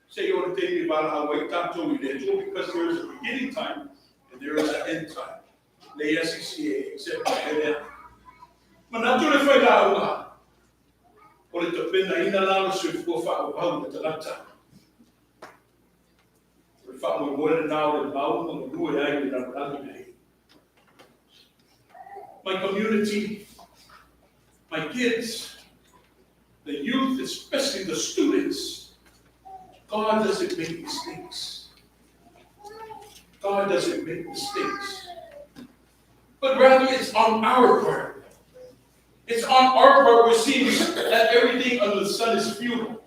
Se I o le taimi e valaau ai tatou i le Atua, because there is a beginning time and there is an end time. Leai se isi e except le mea lea. Manatu le failauga, o le tapenaina la o le soifua faaauau o le tagata. O le faamoemoe lena o le mau ma galue ai i le lalolagi lenei. My community, my kids, the youth, especially the students, God doesn't make mistakes. God doesn't make mistakes. But rather, it's on our part. It's on our part where it seems that everything under the sun is futile.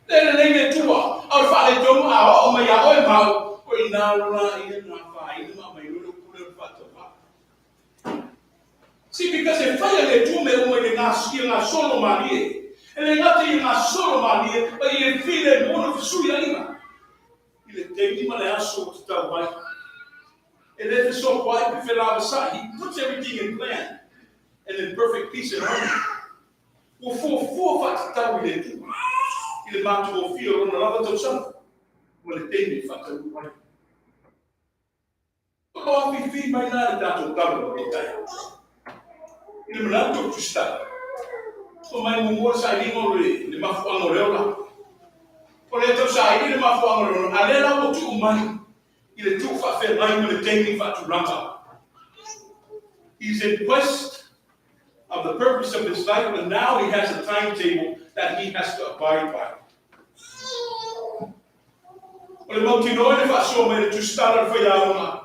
Le lelei le Atua, a o le faaletonu a oo mai ia oe mau, o i nā lola ia nā whāina ma mai lolo pule o le whaatawha. See, because e fai e le Atua mea uma i le i le gasolo malie. E le gata i le gasolo malie, ma i le filemu ona fesuiaiga. I le taimi ma le aso ua tatau ai. E le fesopoai pe felavasai, he puts everything in plan and in perfect peace and harmony. Ua fuafua faatatau i le Atua, i le matagofie o Lona lava tausaga ma le taimi e faataunuu ai. O lo o afifi mai la le tatou tala o lenei taeao. I le manatu o Tusitala, ua mai muamua le sailiga o le mafuaaga o le ola. O lea tau saili le mafuaaga o le ola, a lea la ua tuu mai i le tuu faafeagai ma le taimi faatulaga. He's in quest of the purpose of his life, but now he has a timetable that he has to abide by. O le mautinoa i le faasoa mai le Tusitala le faiaoga,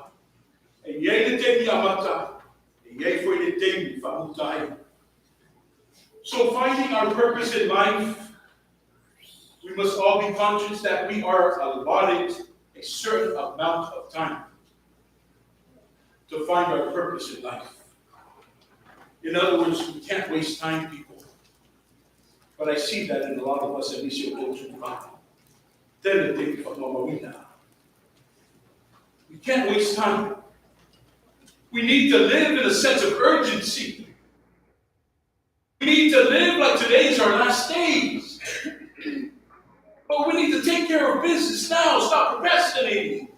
e i ai le taimi amata, e i ai foi le taimi faamuta ai. So finding our purpose in life, we must all be conscious that we are allotted a certain amount of time to find our purpose in life. In other words, we can't waste time, people. But I see that in a lot of us at least go to God. Tele te whakamamawina. We can't waste time. We need to live in a sense of urgency. We need to live like today is our last days. But we need to take care of business now. Stop procrastinating.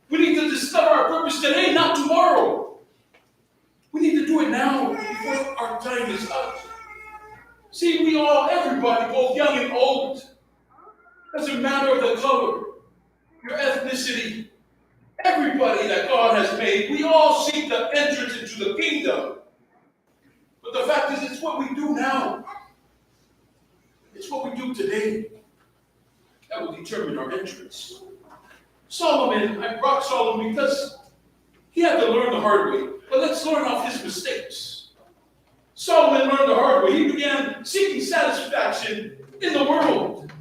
We need to discover our purpose today, not tomorrow. We need to do it now before our time is up. See, we all, everybody, both young and old, doesn't matter the color, your ethnicity, everybody that God has made, we all seek the entrance into the kingdom. But the fact is, it's what we do now. It's what we do today that will determine our entrance. Solomon, I brought Solomon because he had to learn the hard way. But let's learn off his mistakes. Solomon learned the hard way. He began seeking satisfaction in the world.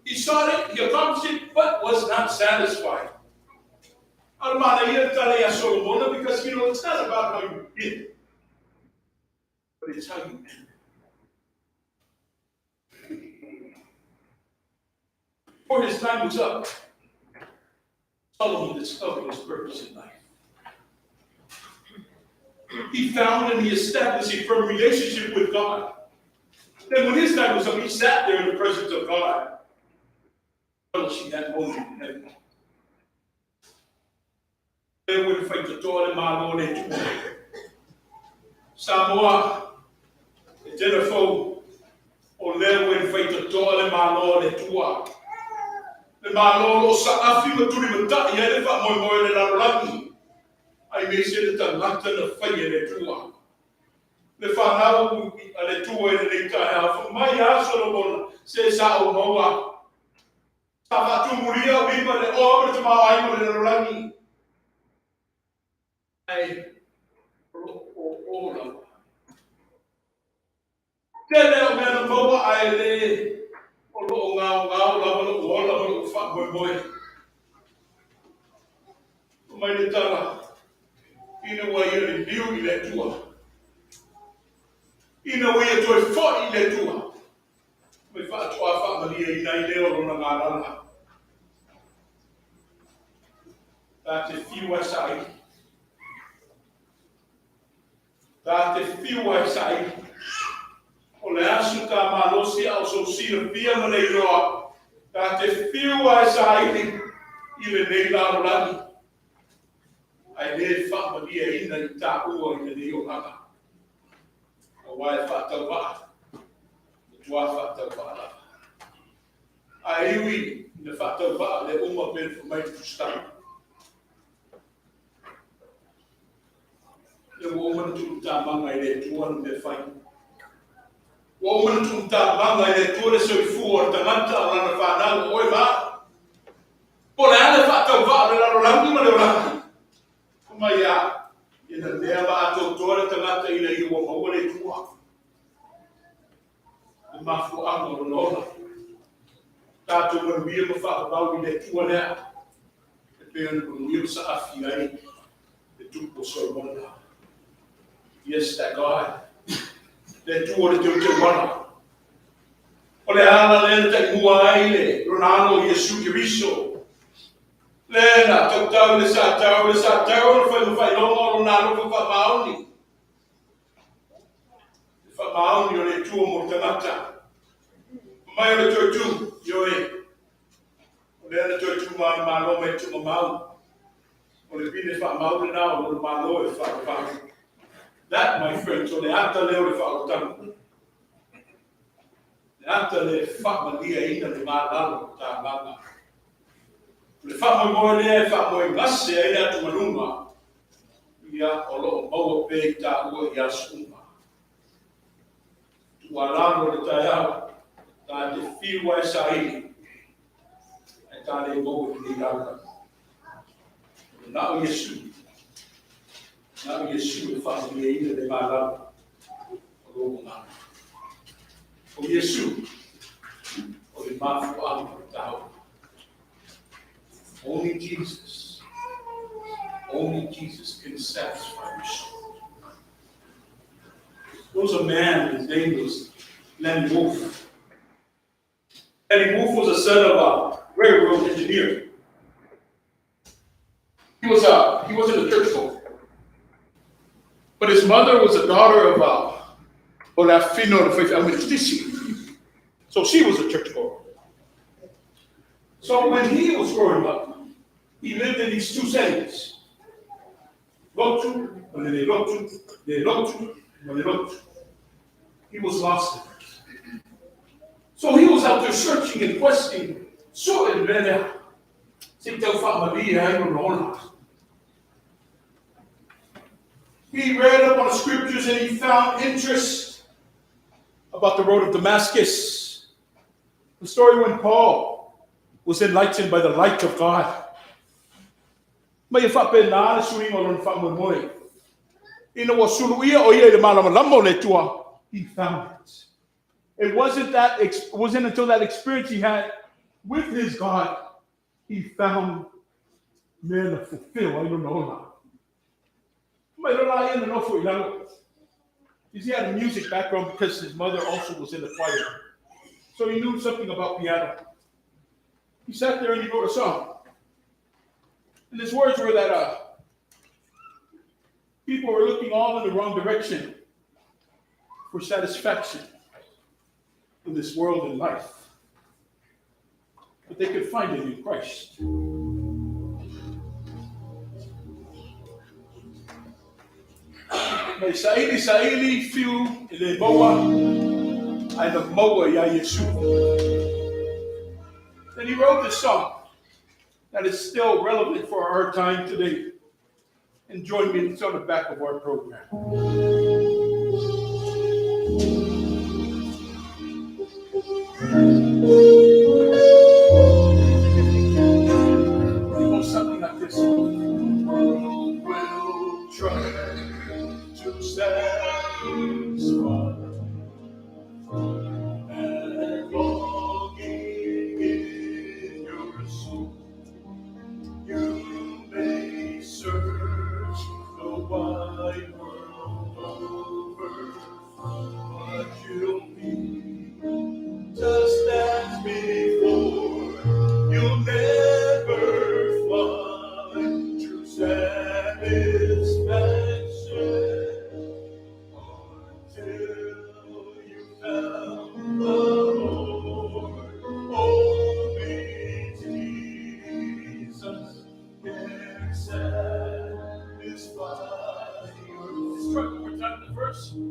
He sought it, he accomplished it, but was not satisfied. Because it's not about how you begin, but it's how you end. Before his time was up, Solomon discovered his purpose in life. He found and he established a firm relationship with God. Then when his time was up, he sat there in the presence of God, relishing that moment in heaven. Lea ua faitotoa le Malo o le Atua. Samoa, e tele fou, o lea ua faitotoa le Malo o le Atua. Le Malo o lo o saafi ma tulimatai ai le faamoemoe o le lalolagi, aemaise le tagata na faia e le Atua. Le fanau a le Atua i lenei taeao, fai mai a Solomona, se sa ou maua. Sa faatumulia ou lima i le oa ma le tamaoaiga o le lalolagi. Ae o lo o o lava. Tele au mea na maua ae le o lo o gaogao lava lou ola ma lou faamoemoe. Fai mai le tala, ina ua ia liliu i le Atua. Ina ua ia toe foi i le Atua. Mai faatoa faamalieina ai lea o lona galala. Ta te fiu ai saili. Ta te fiu ai saili. O le aso ta malosi a o sou silafia ma le iloa. Ta te fiu ai saili i lenei lalolagi, ae lē faamalieina i taua i lenei olaga, auā e faatauvaa, matuā faatauvaa lava. Ae ui ina faatauvaa le uma pe le mai tusitala. Le ua uma na tuutamaga i le Atua na mea fai. Ua uma na tuutamaga i le Atua le soifua o le tagata o lana fanau o oe ma. Po le a le faatauvaa le lalolagi ma le olaga. Kuma ia, ina mea ma atoatoa le tagata ina ia ua maua le Atua. Le mafuaaga o lona ola. Tatou manuia ma faavavau i le Atua lea. E pei ona manuia ma saafi ai le tupu o Solomona. Yes, that God. Le Atua o le teuteuala. O le ala lea na taimua ai le lona alo Iesu Keriso. Le na tautau le sa tau le sa tau le fai mawhailoga o lona alofa faamaoni. Le faamaoni o le Atua mo le tagata. Mai o le toe tu, ioe. O lea na toe tu ma malo mai tu mamau. O le pine faamau le na o lona malo e faavavau. That, my friends, o le ata lea o le faaolataga. Le ata le faamalieina le malalo o tamaga. O le faamoemoe lea e faamoegase ai le atugaluga, ia o loo maua pea i taua i aso uma. Tuualalo le taeao, ta te fiu ai saili, ae ta le maua i lenei lalolagi. Na o Iesu, na o Iesu e faamalieina le malalo o lou agaga. O Iesu, o le mafuaaga o le taola. Only Jesus. Only Jesus can satisfy your soul. There was a man, his name was Lenny Wolf. Lenny Wolf was a son of a railroad engineer. He wasn't a church folk. But his mother was a daughter of Olafino. So she was a churchgoer. So when he was growing up, he lived in these two settings. Lotu, le lotu, le lotu, le lotu. He was lost in it. So he was out there searching and questing. So in mea se i tau faamalie ai lona ola. He read up on the scriptures and he found interest about the road of Damascus. The story when Paul was enlightened by the light of God. Ma ia faapena le suiga o lona faamoemoe. Ina ua suluia o ia i le malamalama o le Atua, he found it. It wasn't until that experience he had with his God, he found mea na fulfill ai lona ola. Mai lola ia na nofo i lalo. He had a music background because his mother also was in the choir. So he knew something about piano. He sat there and he wrote a song. And his words were that people were looking all in the wrong direction for satisfaction in this world and life. But they could find it in Christ. Mai saili saili fiu e le maua, ae na maua ia Iesu. Then he wrote this song that is still relevant for our time today. And join me, it's on the back of our program. It goes something like this. Will try to satisfy that longing in your soul. You may search the wide world.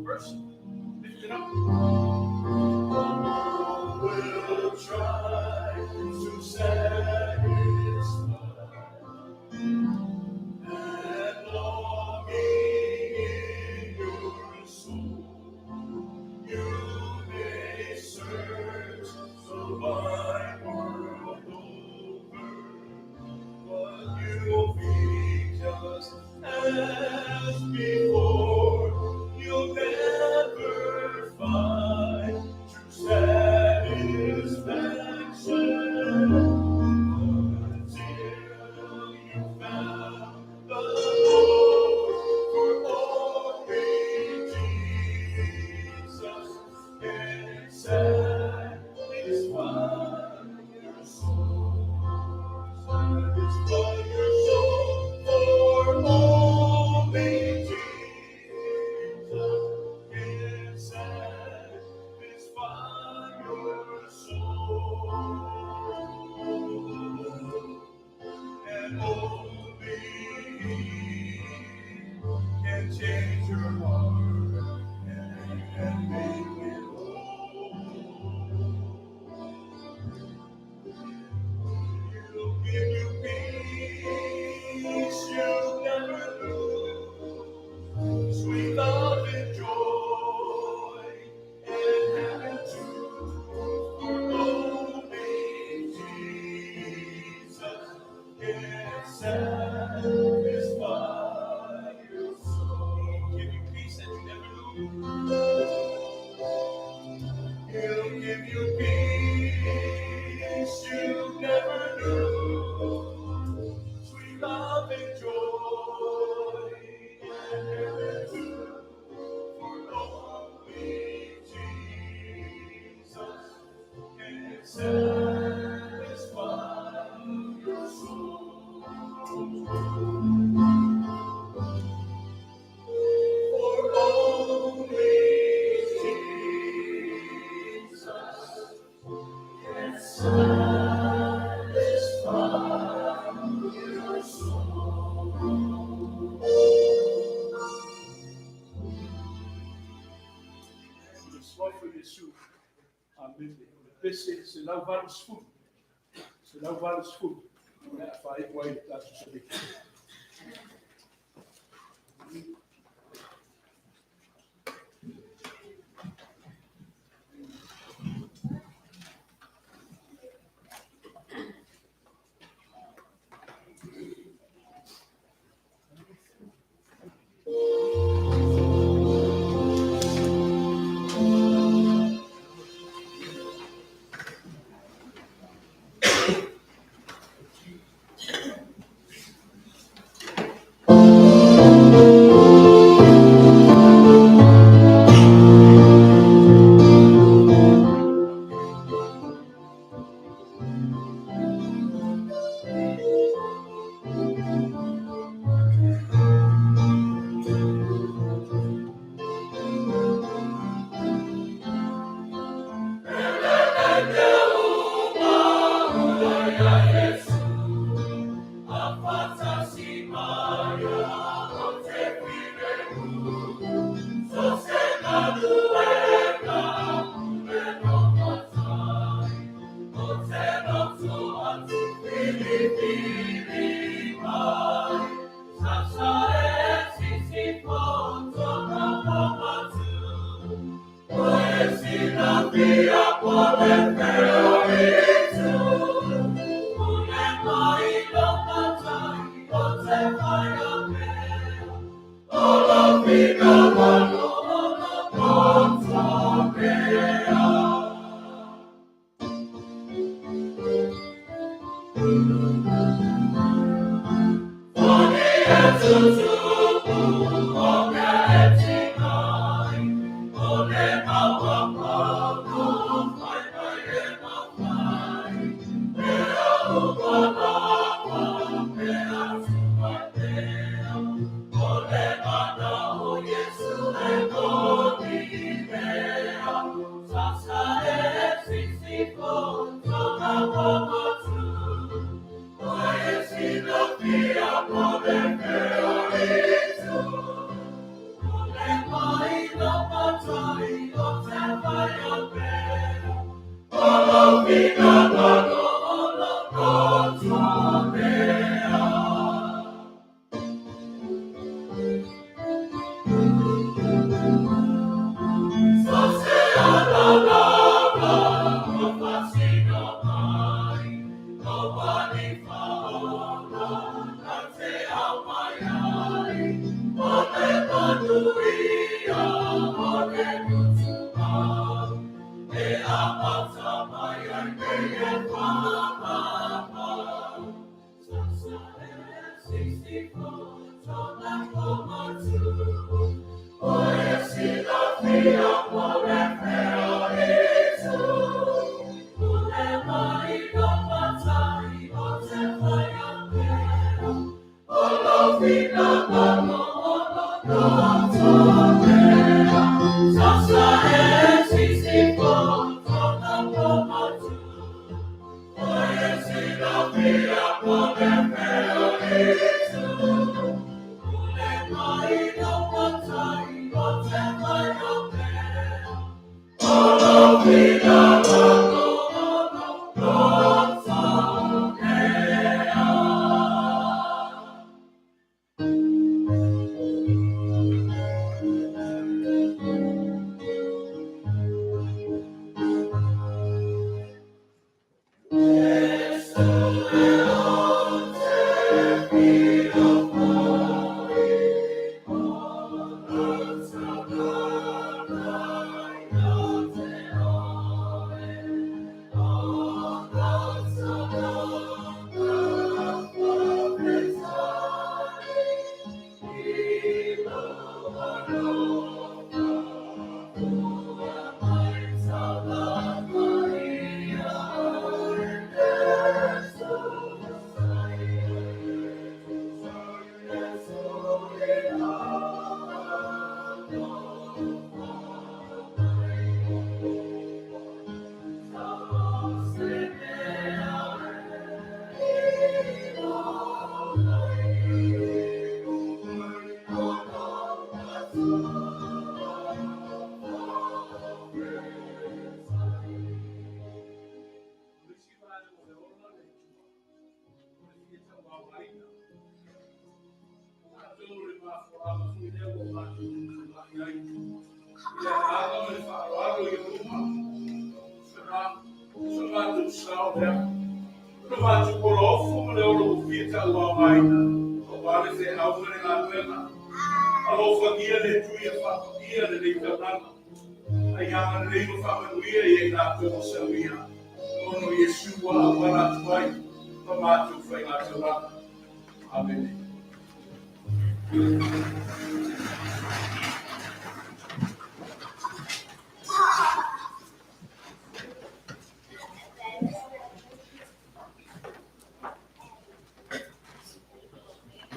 Verse. Lift it up. All will try to satisfy that longing in your soul. You may search the wide world over, but you'll be just as before. You'll never find true satisfaction until you found the Lord. For only Jesus can satisfy your soul. Satisfy your soul. For only Jesus can satisfy your soul. And only He can change your heart and make it whole. He'll give you peace you'll never lose, sweet love and joy, and heaven too. For only Jesus can satisfy your soul. He'll give you peace that you never lose. He'll give you peace you never knew, sweet love and joy, and heaven too. For only Jesus can satisfy your soul. For only Jesus can satisfy your soul. Le soif Iesu. Amene. O le pese 180. 180. O le a faai'u ai le tatou seleki. Yes.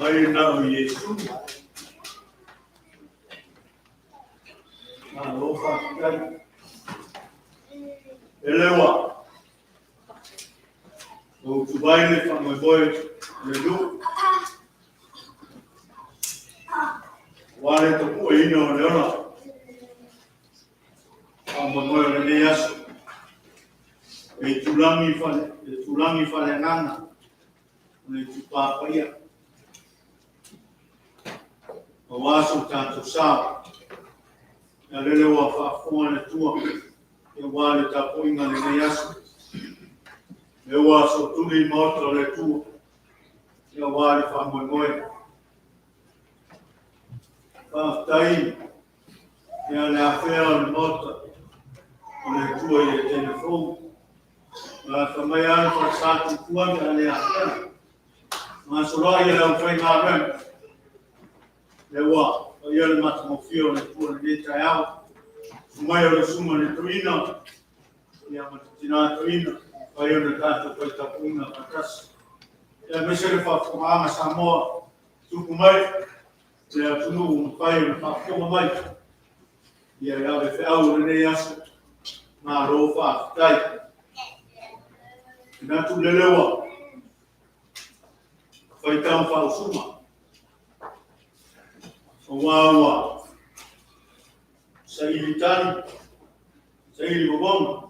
Mai na o Iesu. Malo faafetai. E lewa. O tuai le faamoemoe le nuu. Ua le tapueina o le ola. Faamoemoe o lenei aso. E tulangi fale, e tulangi faaleagaga. O le itupa paia. Aua so tatou sao. Ia lele ua faafofoga le Atua, aua le tapuaiga i lenei aso. Lea ua sootuli i maota o le Atua, aua le faamoemoe. Faafetai ia le afea o le maota o le Atua i Etene fou. Fa mai lava le falesa tutua a le afea. Gasoloai e le aufaigaluega. Lea ua paia le matagofie o le Atua i lenei taeao. Susu mai o le susuga i le toeaina, ia ma le tina toeaina, mafai ona tatou fai tapuaiga faatasi. Ia aemaise le faafofogaaga Samoa, tupu mai le atunuu ua mafai ona faafofoga mai. Ia e ave feau o lenei aso, malo faafetai. Manatu lele ua faitau faausuma, aua ua saili tali, Saili vavona,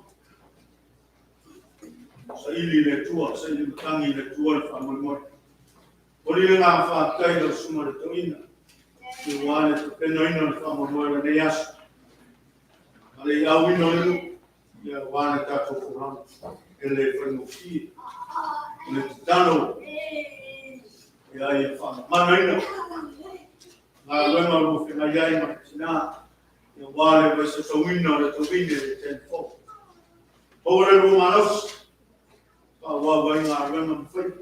saili le Atua, saili matagi le Atua le faamoemoe. Momoli le agaga faafetai i lau Susuga i le Toeaina, aua le tapenaina o le faamoemoe o lenei aso, ma le ieauina o le nuu, aua le tatou folauga e le faigofie. O le tatalo, ia faamamanaina galuega o lo o feagai ai ma le tina, aua le vaisasauina o le tauvine i le taimi fou. Maua le lua malosi, faaauau ai galuega ma faiva.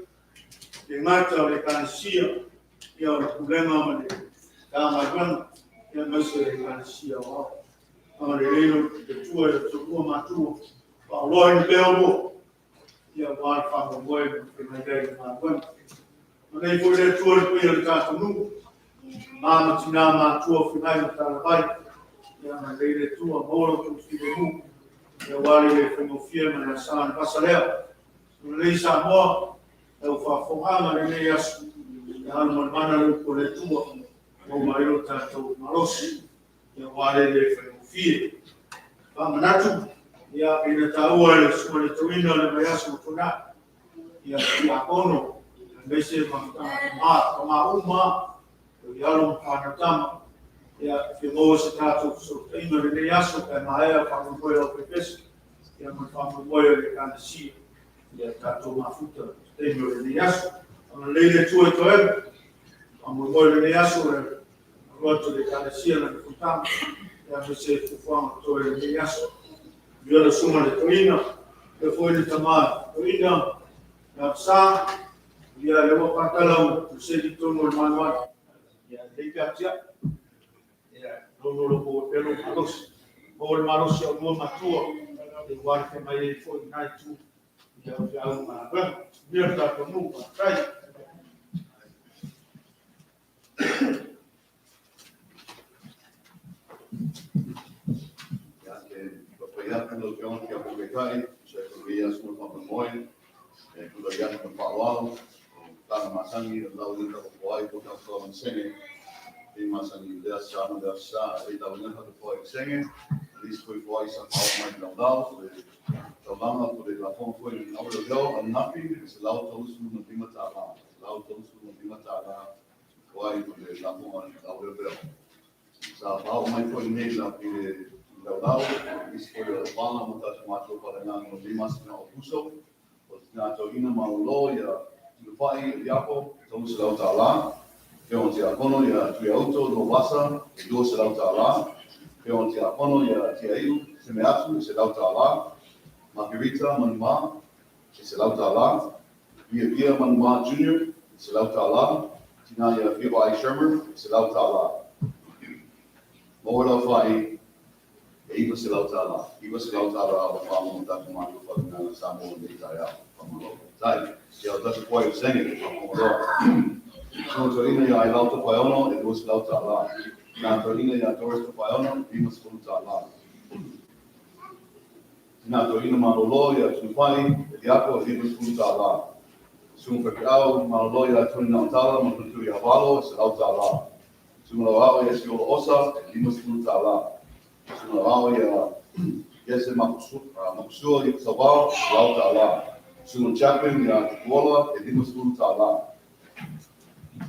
E le gata o le Ekalesia, a o le pulega ma le Matagaluega, aemaise o le Ekalesia Aoao. Agalelei le Atua i la outou matua, faaoloaina pea oulua aua le faamoemoe ma feagai ai ma galuega. Agalelei foi le Atua i le paia o le tatou nuu, tama ma tina matutua o Fegai ma Talavai, ia agalelei le Atua, maua lo outou filemu, aua le le faigofie ma le asa le vasa lea. Agalelei Samoa i lau faafofogaaga i lenei aso, ia alumalumana le upu a le Atua, maua ai lo tatou malosi, aua le le faigofie. Faamanatu, ia pei ona taua e le Susuga i le Toeaina i le vaiaso ua tuanai, ia Tiakono, aemaise ma tama uma lava, i alo ma fanau tama, ia, e fia maua se tatou fesootaiga i lenei aso pe a maea le faamoemoe o le au ma le faamoemoe o le Ekalesia, ia tatou mafuta i se taimi o lenei aso. Agalelei le Atua i toega, faamoemoe i lenei aso i le alo atu o le Ekalesia i lana fonotaga, aemaise fuafuaga o totoe i lenei aso. Viia le Susuga i le Toeaina, faapea foi le tama toeaina ia Lasa, ia lea ua pata lau seli i totonu o le manuale. Ia lelei pe a tiai. Ia lou pea lou malosi. Maua le malosi o oulua matua, aua le feagai ai foi i lena itu i feau ma galuega. Manuia le tatou nuu, faafetai. Ia, e faafetai atu i lau Afioga i le Tiakono Taitai e tusa ai foi o lenei aso ma le faamoemoe. E tulai atu ma le faaaloalo, o tulaga masani o le lauina faatoatoa ai po o tatou senge, e masani i lea Aso Sa ma lea Aso Sa. E le lauina faatoatoa i le senge, o nisi foi foai sa faaoo mai i Laulau, o le taulaga po o le lafoga foi i le au leoleo ananafi, e $135, $135 foai o le lafoga i le au leoleo. Sa faaoo mai foi nei i le Laulau, nisi foi o auvaga mo tatou matou faaleagaga o lenei masina o Aokuso, o le tina toeaina malolo ia Tilufai Eliapo, $300. Afioga i le Tiakono ia Tuiauto Nuuausasa, e $200. Afioga i le Tiakono ia Tiaiu Semeatu, e $100. Makerita Manumā, e $100. Via Manumā Jr., e $100. Tina ia Fia Shermer, e $100. Maua lau fai e $900. $900 o wha mo tatou matou whalinga sa mo nei tai au. Whamalo. Tai. Ia o tatou poai o senge, whamalo. So toeaina ia Ailau Tofaeono, e $200. Tina toeaina ia Doris Tofaeono, $50. Tina toeaina malolo ia Tunufai, Eliapo, e $50. Susuga Faifeau malolo ia Tony Nautala ma Tutui Avalo, e $100. Susuga Lauao ia Siolo Osa, e $50. Susuga Lauao ia Jese Makusua i Savao, $100. Susuga Chaplin ia Tupuola, e $50.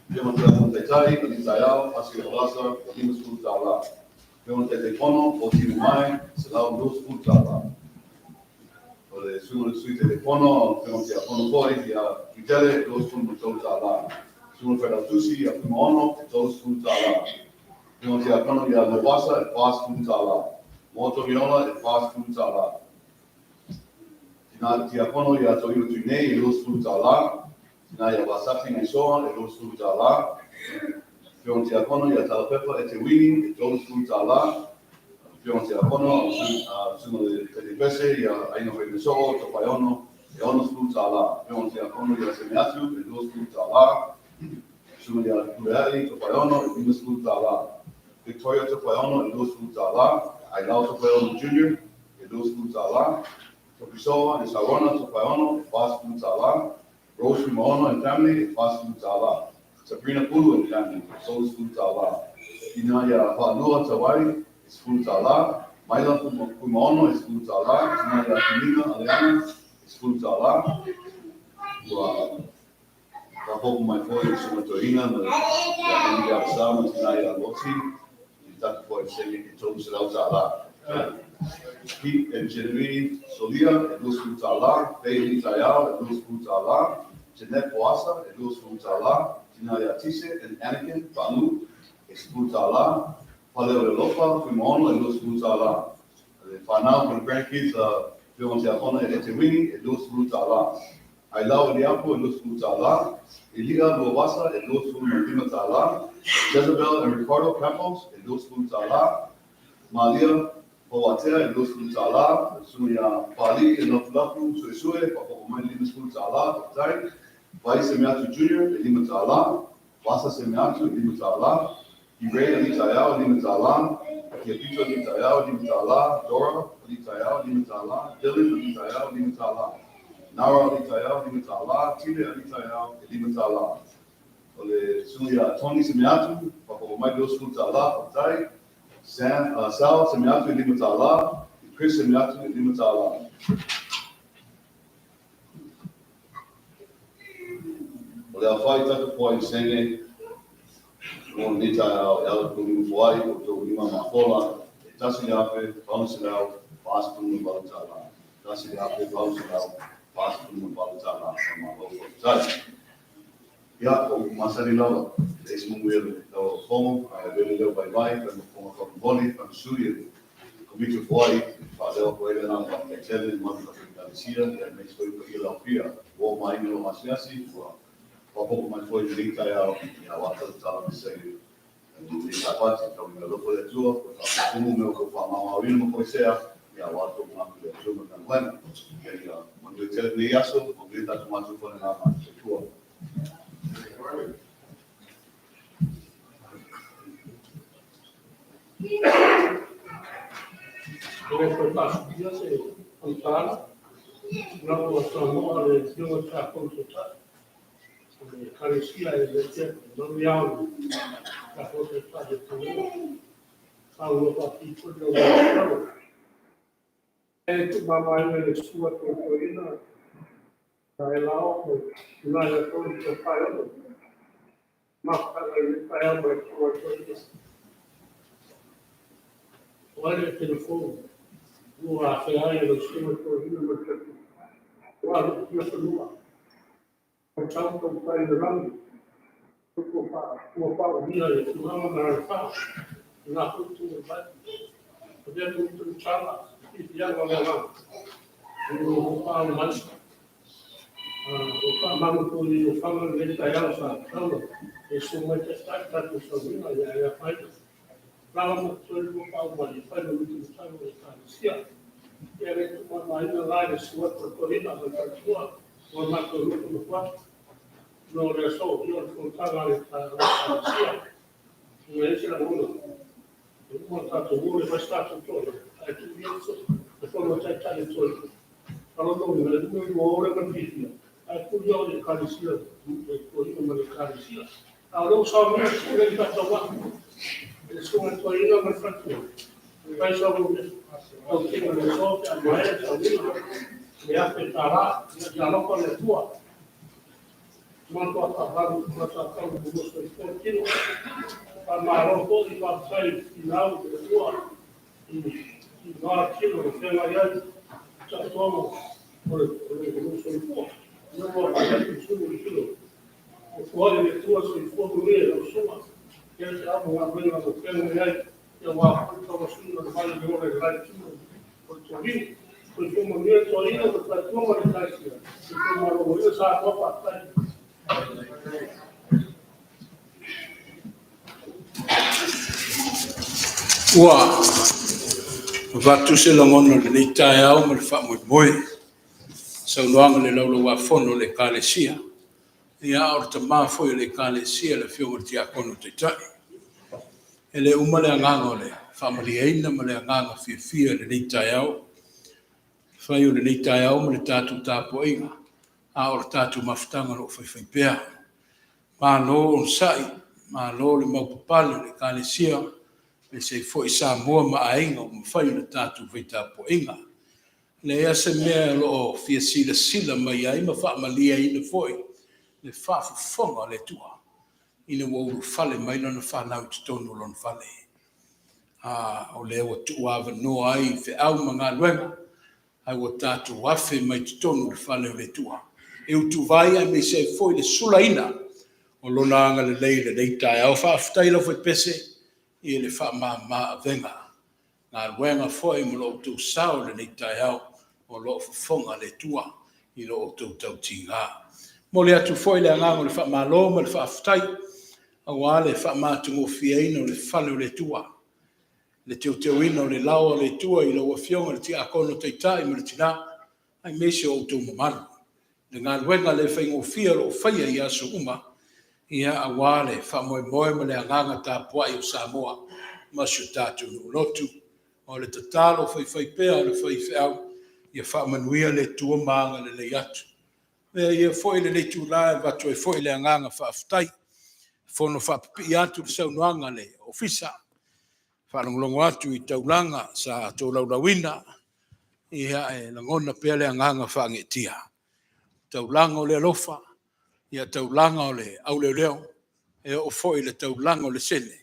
Pia Te Taitai, Ali Taiao, Asi Olasa, e $50. Pia Te Taipono, o Tino Mai, $120. O le susuga le Sui Taitaifono, Pia Te Apono foi, ia Tuitele, $23. Susuga Failautusi, ia Fuimaono, e $30. Pia Te Apono ia Novasa, e $40. Moto Viola, e $40. Tina Tiakono ia Toiwa Tuinei, e $20. Tina ia Vasaki Naisoa, e $20. Fioga Tiakono ia Talapepa e Te Wini, e $30. Fioga Tiakono, Susuga le Taitaipese ia Aina Faimeso'o, Tofaeono, e $60. Fioga Tiakono ia Semeatu, e $20. Susuga ia Pulea'i Tofaeono, e $50. Victoria Tofaeono, e $20. Ailau Tofaeono Jr., e $20. Tokisoa e Sarona Tofaeono, e $40. Rose Maono and family, e $40. Sabrina Pulu and family, e $30. Tina ia Whānua Tawai, e $10. Maila Fuimaono e $10, Tina ia Tuliga Aleana e $10. Ua faaopoopo mai foi le Susuga Toeaina ma ia Henry Alasa ma Tina ia Loti i tatou foi senge e $300. Pete and Genevieve Solia e $20, Faye Lee Taiao e $20, Jeanette Poasa e $20, Tina ia Tise and Anakin Faanu e $10, Pale o le Lofa Fuimaono e $20. Le whanau for the grandkids, Whio Te Akona e Te Wingi e $20. Ai lau Eliapo e $20. Elia Luawasa e $25. Jezebel and Ricardo Campos e $20. Malia Pauatea e $20. Suia Pali e Lafulafu Sue Sue, Papoko mai $50, Tai. Vai Semeatu Junior e $5. Vasa Semeatu e $5. Ray Ali Taiao e $5. Kia Pito Ali Taiao e $5. Dora Ali Taiao e $5. Dylan Ali Taiao e $5. Nara Ali Taiao e $5. Tile Ali Taiao e $5. O le suia Tony Semeatu, Papoko mai $20, Tai. Sam, Sal Semeatu e $5. Chris Semeatu e $5. O le awhai tatou poa i senge, o ni tai au e ala ko lima foai, o tō lima mafola, e $1,488. $1,488, sa ma lau tai. Ia, o masani lawa, e isi mungu ele lau fomo, a vele leo vai vai, pa mo fonga whakamboli, pa mo sui e komiti foai, wha leo ko ele nā wha te tele, manu ka whakalesia, ia me soi pa ia lau pia, o mai nilo masiasi, ua whapoko mai foi te ringa au, ia wata tala me se, ni sa pati, ka winga loko le tua, ko ta kumu me o ko wha maua wina mo koe sea, ia wata ngā le tua ma ngā wena. Ia ia, manu e tele nei aso, manu e tatu matu whane ngā matu te tua. O foi passo se Fontana, não o Samoa le fio ta consulta. Le caresia e le te non mi au ta consulta de tu. Sa o pa ti ko de o. E tu mama le sua to ko ina. Ta e la o na ya to to pa yo. Ma pa le pa ya mo ko to. O le telefone. Ua afea le sua to ina mo te. Ua lu ia fanua. O tau tau tai le rangi. Ko pa ua pa o ia le tulaga na le fa. Ngā kutu o mai. O te tu tu tala i te anga le ranga. O pa o mai. O pa mamu ko i o whanga le tai au sa taula. E su mai te tai tatu sa wina ia ia whai. Ranga mo te o pa o mai. Whai no tu tala o ta sia. Ia re tu mai na lai le sua to torina o ta tua. O mato ruku no kwa. No le so i o fontana le ta sia. No ese la mona. O tātou mōre whai tātou tōna. Ai tu ia so, e whanau tai tai tōna. Alo tō le nui o ore ma pihia. Ai ku ia o le karisia, e tō ma le karisia. A o leo sa mea ku le tātou wā. E sunga tō ina ma whatua. Kai sa mo me. Au tinga le so te a mai sa wina. Le afe tā rā, ia loko le tua. Mantua ta haru, ma ta tau mo so i tō tino. Pa maro ko i pa tai i nau te tua i ngā tino o whenga iai ta tomo o le o so i tua. No mo pa i sulu i tino. O fua le tua so i fua mure o suma. Kia te amo ngā mena o whenga iai ia wā pui tawa suna le mai le ore lai tino o te rini. Ko i fua mure tō ina o te tua ma le tai sia. I fua maro o ia sa toa pa tai. Ua vatu se lagona o lenei taeao ma le faamoemoe saunoaga le laulauafono o le Ekalesia. Ia a o le tamā foi o le Ekalesia le afioga i le Tiakono Taitai. E le uma le agaga o le faamalieina ma le agaga fiafia i lenei taeao. Fai o lenei taeao ma le tatou tapuaiga, a o le tatou mafutaga o loo faifaipea. Malo onosai, malo le maupapale o le Ekalesia, Aemaise ai foi Samoa ma aiga ua mafai ona tatou fai tapuaiga. E leai lava se mea o lo o fia silasila mai ai ma faamalieina foi le faafofoga a le Atua ina ua ulufale mai lana fanau i totonu o lona fale. A, o lea ua tuuavanoa ai feau ma galuega, ae ua tatou afe mai totonu o le fale o le Atua e utuvai aemaise ai foi le sulaina o Lona agalelei i lenei taeao. Faafetai i le aufaipese i le faamama avega, galuega foi ma lo outou sao i lenei taeao, o lo o fofoga le Atua i lo outou tautiga. E momoli atu foi le agaga o le faamalo ma le faafetai aua le faamatagofieina o le fale o le Atua, le teuteuina o le laoa o le Atua i lau Afioga i le Tiakono Taitai ma le tina, aemaise o outou mamalu, le galuega le faigofie o lo o faia i aso uma, aua le faamoemoe ma le agaga tapuai o Samoa ma si o tatou nuu lotu. O le tatalo faifaipea a le faifeau, ia faamanuia le Atua ma agalelei atu. Avea ia foi lenei itula e avatu ai foi le agaga faafetai, e fono faapipii atu le saunoaga a le Ofisa, faalogologo atu i taulaga sa tolaulauina, ia e lagona pea le agaga faageetia. Taulaga o le alofa, taulaga o le auleoleo, e oo foi i le taulaga o le sele,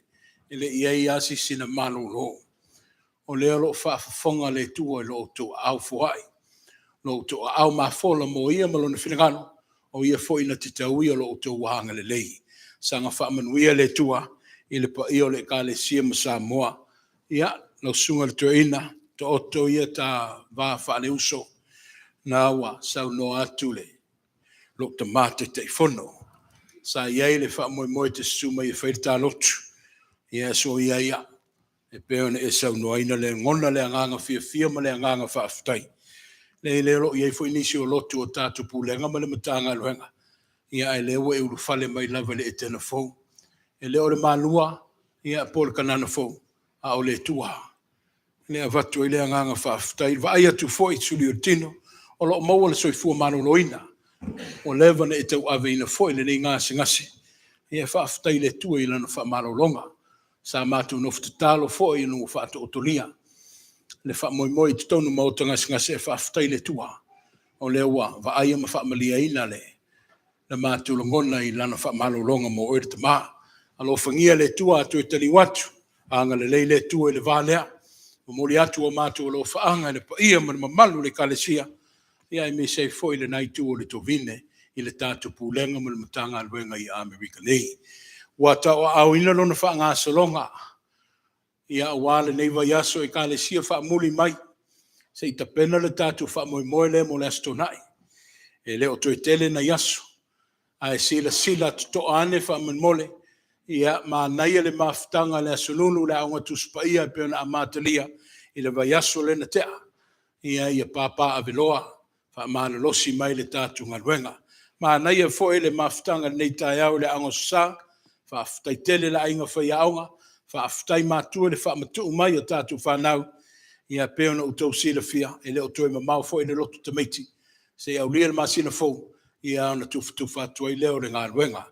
e le i i ai lava se isi na malolo. O lea o lo o faafofoga le Atua i lo outou aao foai, lo outou aao mafola mo Ia ma Lona finagalo, o Ia foi na te tauia lo outou agalelei. Saga faamanuia le Atua i le paia o le Ekalesia ma Samoa. Ia, lau Susuga i le Toeaina, taoto ia ta va faaleuso, na ua saunoa atu lou tama Taitaifono. Sa i ai le faamoemoe e te susu mai e fai le ta lotu, ia soia ia, e pei ona e saunoaina, e lagona le agaga fiafia ma le agaga faafetai. E leai o lea o lo o i ai foi nisi o lotu o tatou Pulega ma le Matagaluega, ae o lea ua e ulufale mai lava i le Etena fou. E le o le Malua po o le Kanana Fou, a o le Atua. O lea e avatu ai le agaga faafetai. I le vaai atu foi i le suli o le tino, o lo o maua le soifua maloloina, ua leva ona e tauaveina foi lenei gasegase. Ia faafetai i le Atua i Lana faamalologa. Sa matou nofo tatalo foi ina ua faataotolia le faamoemoe i totonu o maota gasegase, ae faafetai i le Atua o lea ua vaaia ma faamalieina le matou lagona i Lana faamalologa mo oe le tama. Alofagia e le Atua a toe taliu atu, agalelei le Atua i le va lea. Momoli atu o matou alofaaga i le paia ma le mamalu o le Ekalesia, aemaise ai foi lena itu o le tovine i le tatou Pulega ma le Matagaluega i Amerika nei. Ua tauaaoina lona faagasologa aua lenei vaiaso, Ekalesia faamuli mai se i tapena le tatou faamoemoe lea mo le Aso Toonai. E le o toe tele nai aso, ae silasila totoa ane faamolemole. Ia, manaia le mafutaga i le Aso Lulu i le Aoga Tusi Paia e pei ona amatalia i le vaiaso lea na tea. Ia papaaveloa, faamalolosi mai le tatou galuega. Manaia foi le mafutaga i lenei taeao i le Aoga Aso Sa, faafetai tele i le aiga faiaoga, faafetai matua i le faamatuu mai o tatou fanau. Ia e pei ona outou silafia, e le o toe mamao foi le lotu tamaiti se i aulia le masina fou ona tufatufa atu ai lea o le galuega.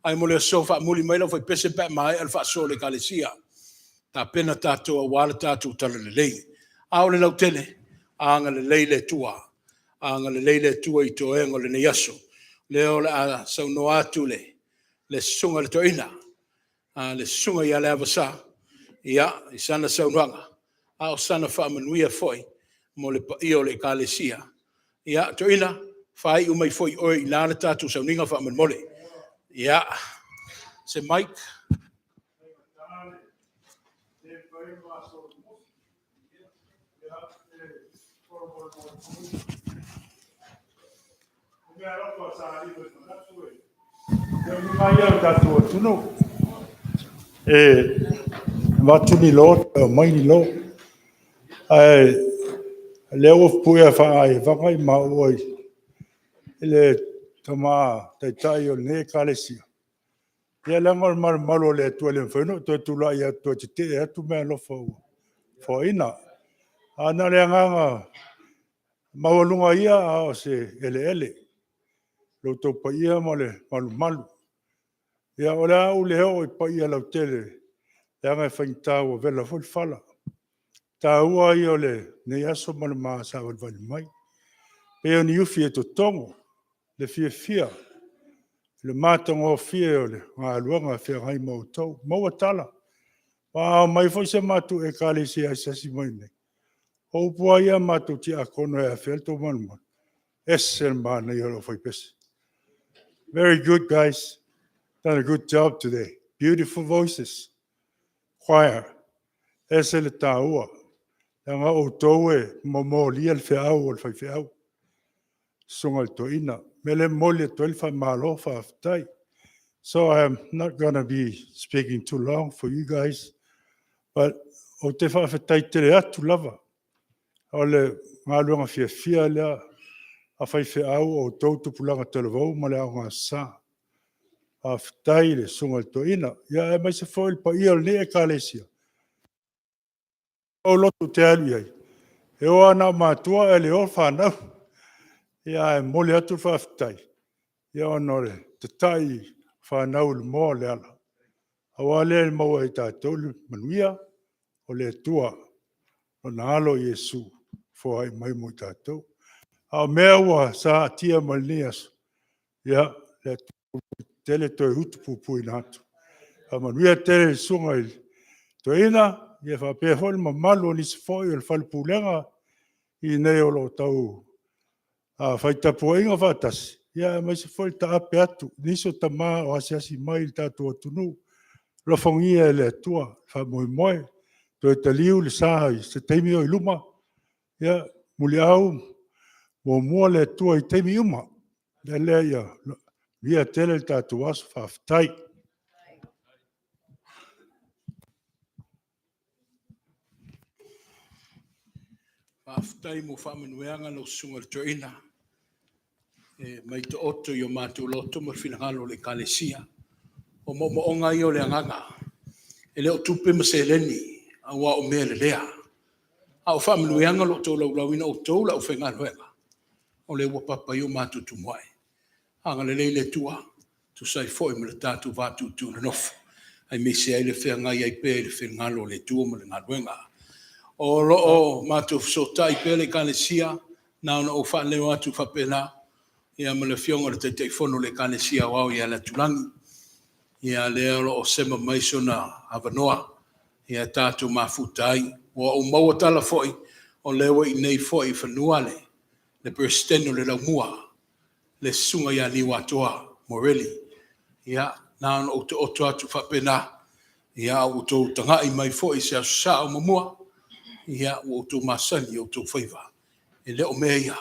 Ae mo le aso, faamuli mai le aufaipese pe a maea le faasoa a le Ekalesia, tapena tatou aua le tatou talalelei. A o le lautele, agalelei le Atua, agalelei le Atua i toega o lenei aso. Lea o le a saunoa atu le susuga i le toeaina, le susuga ia Leavasa i sana saunoaga, a o sana faamanuia foi mo le paia o le Ekalesia. Ia, toeaina, faaiu mai foi o oe i ina le tatou sauniga faamolemole. Ia, se mic. Ia o le tatou atunuu, e avatu ni lo toe aumai ni lo. Ae o lea ua puea faaiivaga maua i le Tama Taitai o lenei Ekalesia, ia leaga o le malumalu o le Atua e le mafai ona ou toe tulai atu e toe tetee atu meaalofa ua foaina. Ae na o le agaga maualuga ia a o se eleele i lo outou paia ma le malumalu. Ia o le a ou le oo i paia lautele Leaga e faigata ua vela foi le fala. O le taua ia o lenei aso ma le ma savalivali mai. E pei o ni ufi e totogo le fiafia i le matagofie o le galuega e feagai ma outou. Maua tala, aua a omai foi si a matou Ekalesia e asiasi mai i inei, o upu lava ia a matou tiakono e afea le tou manumanu, e ese le manaia o le aufaipese. Very good guys, done a good job today. Beautiful voices. Choir, ese le taua. Leaga o outou e momolia le feau a le faifeau, susuga i le toeaina. O le mea lea e momoli atu ai le faamalo faafetai. So I am not going to be speaking too long for you guys, but ou te faafetai tele atu lava. O le galuega fiafia lea a faifeau o outou o tupulaga talavou ma le Aoga Aso Sa. Faafetai i le susuga i le toeaina, aemaise foi le paia o lenei Ekalesia. O lou loto ou te alu i ai, e o lava na o matua ae le o fanau. Ae momoli atu le faafetai ona o le tatai o fanau i le moa o le ala, aua lea e maua e i tatou le manuia, o le Atua, Lona Alo o Iesu na foai mai mo i tatou. A o mea ua satia mai i lenei aso, ia le Atua tetele toe utupupuina atu. Faamanuia tele i le susuga i le toeaina, ia faapea foi le mamalu o nisi foi o le fale pulega i inei o lo o tau fai tapuaiga faatasi, aemaise foi le taape atu i nisi o tama o asiasi mai i le tatou atunuu. Alofagia e le Atua le faamoemoe, toe taliu le sa i se taimi o i luma. Ia, muliau ma muamua le Atua i taimi uma. O le mea lea ia manuia tele le tatou aso. Faafetai. Faafetai mo faamanuiaga lau susuga i le toeaina, e mai taoto i o matou loto ma finagalo o le Ekalesia. O moomooga ia o le agaga, e le o tupe ma seleni aua o mea lelea, a o faamanuiaga o lo o tolaulauina e outou le aufaigaluega, o lea ua papa i o matou tumuai. Agalelei le Atua e tusa ai foi ma le tatou va tuutuu i le nofo, aemaise ai le feagai ai pea i le finagalo o le Atua ma le galuega. O lo o matou fesootai pea le Ekalesia, na ona ou faaleo atu faapena, ia ma le Afioga i le Taitaifono o le Ekalesia Aoao ia Latulagi, ia lea o lo o sema mai sona avanoa tatou mafuta ai. Ua ou maua tala foi, o lea ua i inei foi i fanua le Peresetene o le Laumua, le Susuga ia Niuatoa Morelli. Ia, na ona ou taoto atu faapena, a ua outou tagai mai foi i se Aso Sa o muamua, ia ua outou masani i outou faiva. E le o mea ia,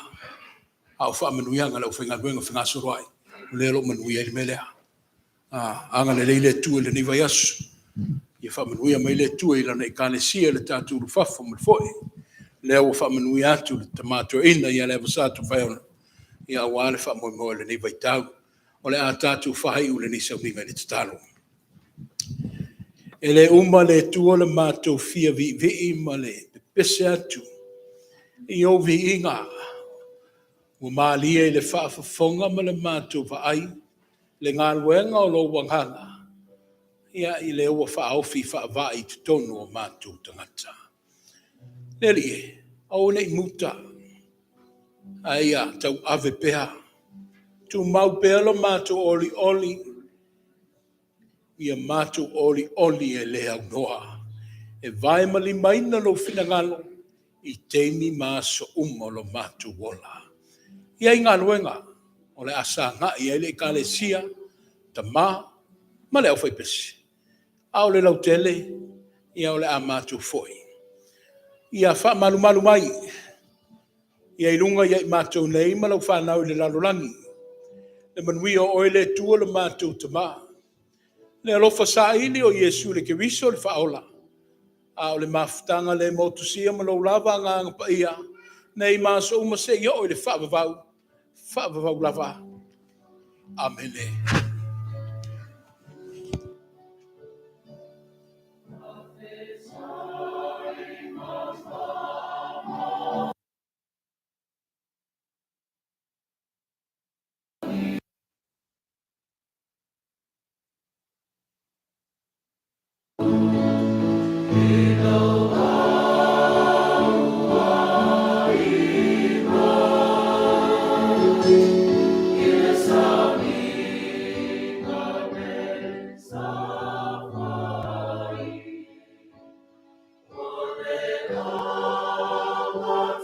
a o faamanuiaga a le aufaigaluega fegasoloai, o lea o lo o manuia ai le mea lea. Agalelei le Atua i lenei vaiaso, ia faamanuia mai le Atua i Lana Ekalesia i le tatou ulufafo ma le foi. O lea ua faamanuia atu i le tama toeaina ia Leavasa Tofaeono, aua le faamoemoe o lenei vaitau. O le a tatou faaiu lenei sauniga i le tatalo. E le uma le Atua le matou fia viivii ma le pepese atu i ou viiga. Ua malie i le faafofoga ma le matou vaai le galuega o lou agaga, ia i lea ua faaofi faavaa i totonu o matou tagata. Le Alii e, aua ne i muta, ae ia tauave pea, tumau pea lo matou olioli, ia matou olioli e le aunoa, e vaemalimaina lou finagalo i taimi ma aso uma o lo matou ola. E i ai galuega o le a sagai ai le Ekalesia, tama ma le aufaipese, a o le lautele, ia o le a matou foi. Ia faamalumalu mai, ia i luga ia i matou nei ma lau fanau i le lalolagi, le manuia o oe le Atua lo matou Tama, le alofa saili o Iesu le Keriso le Faaola, a o le mafutaga le motusia ma lou lava Agaga Paia, nei ma aso uma seia oo i le faavavau, faavavau lava. Amene.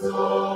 Atua.